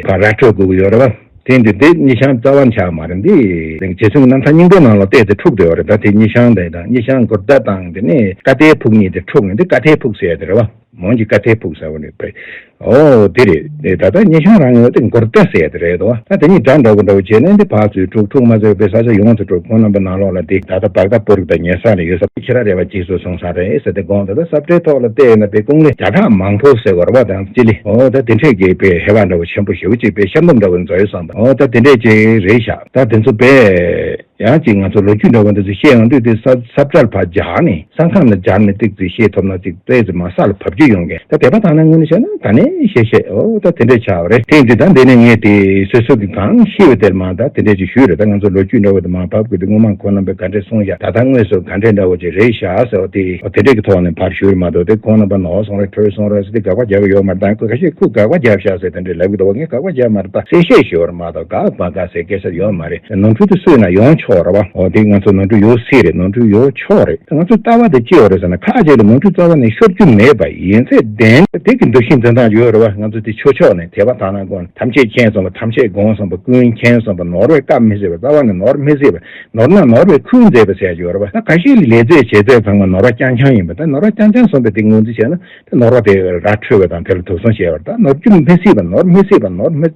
ཕར་ར་འཕྲོད་དགོས་ཀྱི་ཡོད་རེད་བ། དེ་འདི་འདི་སྙེ་ཤང་རྩ་བ་ཆགས་མ་རེད། འདི་རྗེ་བཙུན་གྱི་རྣམ་ཐར་རྙིང་པའི་ནང་ལ་བལྟས་ཏེ་འཁྲུག་བསྡད་ཡོད་རེད། ད་དེ་སྙེ་ཤང་དེ་དང་སྙེ་ཤང་མགུར་མདའ་དང་དེ་ནས་ཀ་ཏའི་ཕུག་གཉིས་དེ་འཁྲུག་ནས་འདི་ཀ་ཏའི་ཕུག་ཟེར་ཡ་དེ་རེད་བ། མོན་གྱི་ཀ་ཏའི་ཕུག་ཟེར་བ་ནི་བལ། ཨོ་དེ་རེད། དེ་ད་ལྟ་སྙེ་ཤང་རང་ཡོད་དེ་མགུར་མདའ་ཟེར་ཡ་དེ་རེད་དོ། ད་དེ་གཉིས་དགྲ་འདྲ་བོ་འདྲ་བོ་བྱས་ནས་འདི་ཕར་ཚུར་འཁྲུག་འཁྲུག་མ་ཚར་བའི་ས་ཆ་ཡོངས་སུ་འཁྲུག་ཁོང་རྣམ་པ་ནང་ལོགས་ལ་དེ་ད་ལྟ་བག་དྷ་པུར་དང་ཉེ་ས་ནས་ཡོད་ས་ཁྱེད་རང་རེ་བ་གཅིག་སུ་སོང་ས་རེད་ཟེར་ཏེ་དགོངས། ད་ལྟ་ས་བཀྲའི་ཐོག་ལ་བལྟས་ན་དཔེ་ཀུང་ལེ་བརྒྱ་ཕྲག་མང་པོ་ཟེར་བ་རེད་བ། དང་ཅི་ལི་ཨོ་ད་དེ་འཕྲད་ཀྱི་དཔེ་ཧེ་བག་འདྲ་བོ་ཆེན་པོ་ཞེ་པོ་ཅིག་དཔེ་ཤར་འདོམ་འདྲ་བོ་འཛོལ་ཡོད་བསམ་པ། ཨོ་ད་དེ་འདྲས་ཅིག་རེད་ཤག་ད་དེ་ཚོ་དཔེ་ཡང་ཅིག་ང་ཚོ་ལོ་རྒྱུས་འདྲ་བོ་འདི་ཚོ་བཤད་ཡོང་དུས་དེ་ས་ས་བཀྲ་ལ་ཕར་སྦྱར་ནས་ས་ཁམས་ལ་སྦྱར་ནས་ཏིག་ཙི་བཤད་ཐུབ་ན་ཅིག་ཏོག་ཙམ་མར་ས་ལ་བབས་རྒྱུ་ཡོང་གི། ད་དེ་པ་ཐང་ན་ངོས་ནས་བཤད་ན་ད་ནས་བཤད་བཤད་ཨོ་ད་དེ་འདྲས་ཆགས་པ་རེད། དེ་འདི་ད་འདི་ནས་ངས་དེ་སོ་སོ་གི་གང་ཤེས་པ་དེར་མ་ད་དེ་འདྲས་ཅིག་ཞུས་རེད། ད་ང་ཚོ་ལོ་རྒྱུས་འདྲ་བོ་དེ་མར་བབས་དགོས་དུས་སྔོན་མ་ཁོང་རྣམ་པས་ག་འདྲས་གསུངས་བཞག་ད་ལྟ་དངོས་སུ་ག་འདྲས་འདྲ་བོ་ཅིག་རེད་བཞག་ཟེར་བ་དེ་ཨོ་དེ་འདྲས་ཀྱི་ཐོག་ནས་ཕར་ཞུས་རེད་མ་གཏོགས་དེ་ཁོང་རྣམ་པ་ནོར་སོང་རེད་བྲོས་སོང་རེད་ཟེར་དེ་དགག་པ་རྒྱག་གི་ཡོད་མ་རེད། ད་ཁོས་ཁ་ཤས་ཁོས་དགག་པ་བརྒྱབ་བཞག་ཟེར་དེ་འདྲས་ལབ་གི་འདུག་བ། ངས་དགག་པ་བརྒྱབ་མ་རེད། ད་གསལ་བཤད་ཞུས་པ་རེད་མ་གཏོགས་དགག་མ་དགག་ཟེར་སྐད་ཆ་ཡོད་མ་རེད། ནོར་འཁྲུལ་དེ་སུས་ན་ཡོང་ཆོག་རེད་བ། འོ་དེ་ང་ཚོ་ནོར་འཁྲུལ་ཡོད་སྲིད་རེད། ནོར་འཁྲུལ་ཡོད་ཆོག་རེད། ད་ང་ཚོ་ལྟ་བ་དེ་ཅི་ཡོད་རེད་ཟེར་ན་ཁ་ཅིག་ལ་ནོར་འཁྲུལ་རྩ་བ་ནས་ཤོར་རྒྱུ་མེད་པ་ཡིན་ཚད་བདེན་དེ་གི་འདུ་ཤེས་འཛིན་སྟངས་ཡོད་རེད་བ། ང་ཚོ་དེ་ཆོས་ཕྱོགས་ནས་དད་པ་དག་སྣང་སྒོམ་ཐམས་ཅད་མཁྱེན་སོང་བ། ཐམས་ཅད་སྒོམ་སོང་བ། ཀུན་མཁྱེན་སོང་བ། ནོར་བས་བཀའ་མི་སྲིད་པ། རྩ་བ་ནས་ནོར་མི་སྲིད་པ། ནོར་ན་ནོར་བས་ཁུར་མཛད་པ་ཟེར་ཡ་ཡོད་རེད་བ། ད་ཁ་ཤས་ལས་ཚད་བྱེད་ཚད་ཚང་མ་ནོར་བ་རྐྱང་རྐྱང་ཡིན་པ། ད་ནོར་བ་རྐྱང་རྐྱང་སོང་བའི་དེ་ངོས་འཛིན་བྱས་ན། དེ་ནོར་བ་དེ་ར་འཕྲོད་པ་དང་དེ་ལ་དོགས་ཟོན་བྱས་པ་རེད། ད་ནོར་རྒྱུ་མི་སྲིད་པ། ནོར་མི་སྲིད་པ། ནོར་མི་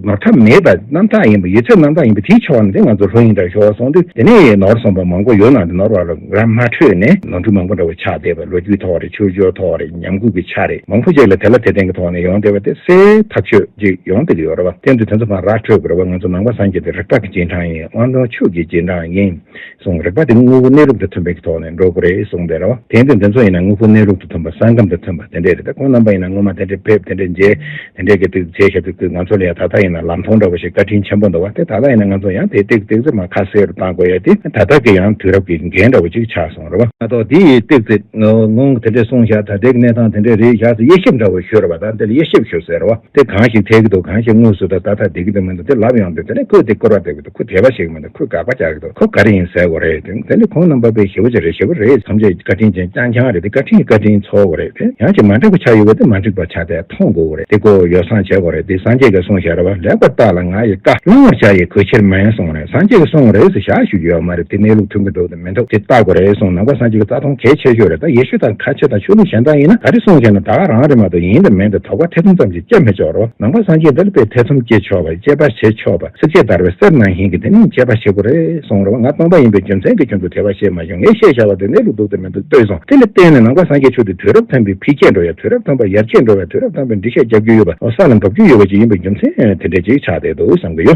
ནོར་ཐབས་མེད་པ་རྣམ་དག་ཡིན་པ། ཡོད་ཚད་རྣམ་དག་ཡིན་པ་དེའི་ཕྱོགས་ནས་དེ་ང་ཚོ་ལྷོད་གཡེང་འདྲ་ཤོར་སོང་དུས་དེ་ནས་ནོར་སོང་བ་མང་པོ་ཡོད་ན་དེ་ནོར་བ་ལ་ར་མ་འཕྲོད་ནས་ནོར་འཁྲུལ་མང་པོ་འདྲ་བོ་ཆགས་བསྡད་པ། ལོ་རྒྱུས་ཐོག་རེད། ཆོས་ཕྱོགས་ཐོག་རེད། ཉམས་རྒུད་ཀྱི་ཆ་རེད། མང་པོ་ཅིག་ལ་དེ་ལ་དེ་ལྡན་གྱི་ཐོག་ནས་ཡོང་བསྡད་པ་དེ་སེལ་ཐག་ཆོད་ཅིག་ཡོང་བསྡད་ཀྱི་ཡོད་རེད་བ། དེ་འདི་དེ་ཚོ་མར་ར་འཕྲོད་དགོས་རེད་བ། ང་ཚོ་ནང་པ་སངས་རྒྱས་དེ་རིག་པ་གི་རྗེས་འབྲང་ཡིན། དབང་དང་ཆོས་ཀྱི་རྗེས་འབྲང་ཡིན། གསུངས། རིག་པ་དེ་དངོས་པོ་གནས་ལུགས་དང་མཐུན་པའི་ཐོག་ནས་འགྲོ་དགོས་རེད་གསུངས་པ་རེད་བ། དེ་འདི་འདི་ཚོ་ཡིན་ན་དངོས་པོ་གནས་ལུགས་དང་མཐུན་པ། ས་ཁམས་དང་མཐུན་པ་དེ་འདྲས་རེད། ད་ཁོང་རྣམ་པ་ཡིན་ན་སྔོན་མ་དེ་འདྲས་ཕེབས་དེ་འདྲས་མཇལ་དེ་འདྲས་ཀྱི་དུས་མཇལ་ཤར་དུས་ང་ཚོ་ལ་ཡང་ད་ལྟ་ཡིན་ན་ལམ་མཐོང་འདྲ་བོ་ཞིག་བཀའ་དྲིན་ཆེན་པོ་འདུག་བ། དེ་ད་ལྟ་ཡིན་ན་ང་ཚོ་ཡང་དེ་ཏིག་ཏིག་ཙམ་མར་ཁ་གསལ་རུ་བཏང་དགོས་ཡ་དེ་ད་ལྟ་གི་ཡང་དུས་རབས་ཀྱི་འགན་འདྲ་བོ་ཅིག་ཆགས་སོང་རེད་བ། ང་ཚོ་དེ་ཡི་ཏིག་ཙམ་སྔོན་དེ་འདྲས་གསུངས་བཞག་ད་ལྟའི་གནས་སྟངས་དེ་འདྲས་རེད་བཞག་ཟེར་དབྱེ་ཞིབ་འདྲ་བོ་ཞུ་རེད་བ། ད་འདི་ལ་དབྱེ་ཞིབ་ཞུ་ཟེར་རེད་བ། དེ་གང་ཞིག་འཐད་ཀྱི་འདུག་གང་ཞིག་དངོས་སུ་ད་ལྟ་བསྡད་ཀྱི་འདུག་མི་འདུག་དེ་ལབ་ཡོང་དུས་དེ་ནས་ཁོས་དེ་སྐོར་བ་བསྡད་ཀྱི་འདུག་ཁོས་དད་པ་བྱེད་ཀྱི་མི་འདུག་ཁོས་དགག་པ་རྒྱག་གི་འདུག་ཁོ་ག་རེ་ཡིན་ཟེར་དགོས་རེད། དེ་དེ་ནས་ཁོང་རྣམ་པ་དཔེ་ཞེ་པོ་ཅིག་རེད། ཞེ་པོ་རེད། ཐམས་ཅད་བཀའ་དྲིན་ཅན་རྐྱང་རྐྱང་རེད། དེ་བཀའ་དྲིན་བཀའ་དྲིན་ཚོར་དགོས་རེད། དེ་ཡང་ཅིག་མ་འགྲིག་པ་ཆགས་ཡོད་པ་དེ་མ་འགྲིག་པ་ཆགས་ཏེ་མཐོང་དགོས་རེད། དེ་ཁོ་ཡོ་བསྲང་བྱེད་དགོས་རེད། དེ་སངས་རྒྱས་ཀྱིས་གསུངས་བཞག་རེད་བ། ལེགས་པར་བརྟགས་ལ་ང་ཡི་བཀའ། བླང་བར་བྱ་ཡི་གུས་ཕྱིར་མིན་གསུངས་རེད། སངས་རྒྱས་ཀྱིས་གསུངས་རེད་ཟེར་བཞག་ཞུ་རྒྱུ་ཡོད་མ་རེད། དེ་གནས་ལུགས་མཐུན་གྱི་འདུག་དང་མི་འདུག་དེ་བལྟ་དགོས་རེད་གསུངས། ནང་པ་སངས་རྒྱས་ཀྱི་རྩ་དོན་གལ་ཆེ་ཤོས་རེད། ད་ཡེ་ཤུ་དང་ཁ་ཆེ་དང་ཆོས་ལུགས་གཞན་དག་ཡིན་ན་ག་རེ་གསུངས་བཞག་ན་ད་ག་རང་རེད་མ་གཏོགས་ཡིན་དང་མིན་དང་དོགས་པ་ཐེ་ཚོམ་ཙམ་ཞིག་སྐྱེ་མི་ཆོག་རོགས། ནང་པ་སངས་རྒྱས་འདི་ལ་དཔེ་ཐེ་ཚོམ་སྐྱེ་ཆོག་པ། དཔྱད་པ་བྱེད་ཆོག་པ། ཚིགས་བཅད་བརྡར་བའི་གསེར་ནང་བཞིན་གྱི་དེ་ནི་དཔྱད་པ་བྱེད་དགོས་རེད་གསུངས་རེད་བ། ང་སྟོང་པ་ཡིན་པའི་རྒྱུ་མཚན་གྱིས་ཁྱོད་ཚོ་དད་པ་བྱེད་མ་བྱུང་། ངས་བཤད་བཞག་པ་དེ་གནས་ལུགས་འདུག་དང་མི་འདུག་ལྟོས་སོང་། དེ་ལ་བརྟེན་ནས་ནང་པ་སངས་རྒྱས་ཆོས་དེ་དུས་རབས་མཐུན་པའི་འཕེལ་རྒྱས་འགྲོ་ཡ། དུས་རབས་མཐུན་པ་ཡར་རྒྱས་འགྲོ་བའི། དུས་རབས་མཐུན་པའི་འགྲེལ་བཤད་རྒྱབ་རྒྱུ་ཡོད་པ། ཨོ་ས་ལ་འབབ་རྒྱུ་ཡོད་པ་ཅིག་ཡིན་པའི་རྒྱུ་མཚན་དེ་འདྲ་ཅིག་ཆགས་བསྡད་འདུག་བསམ་གྱི་ཡོད།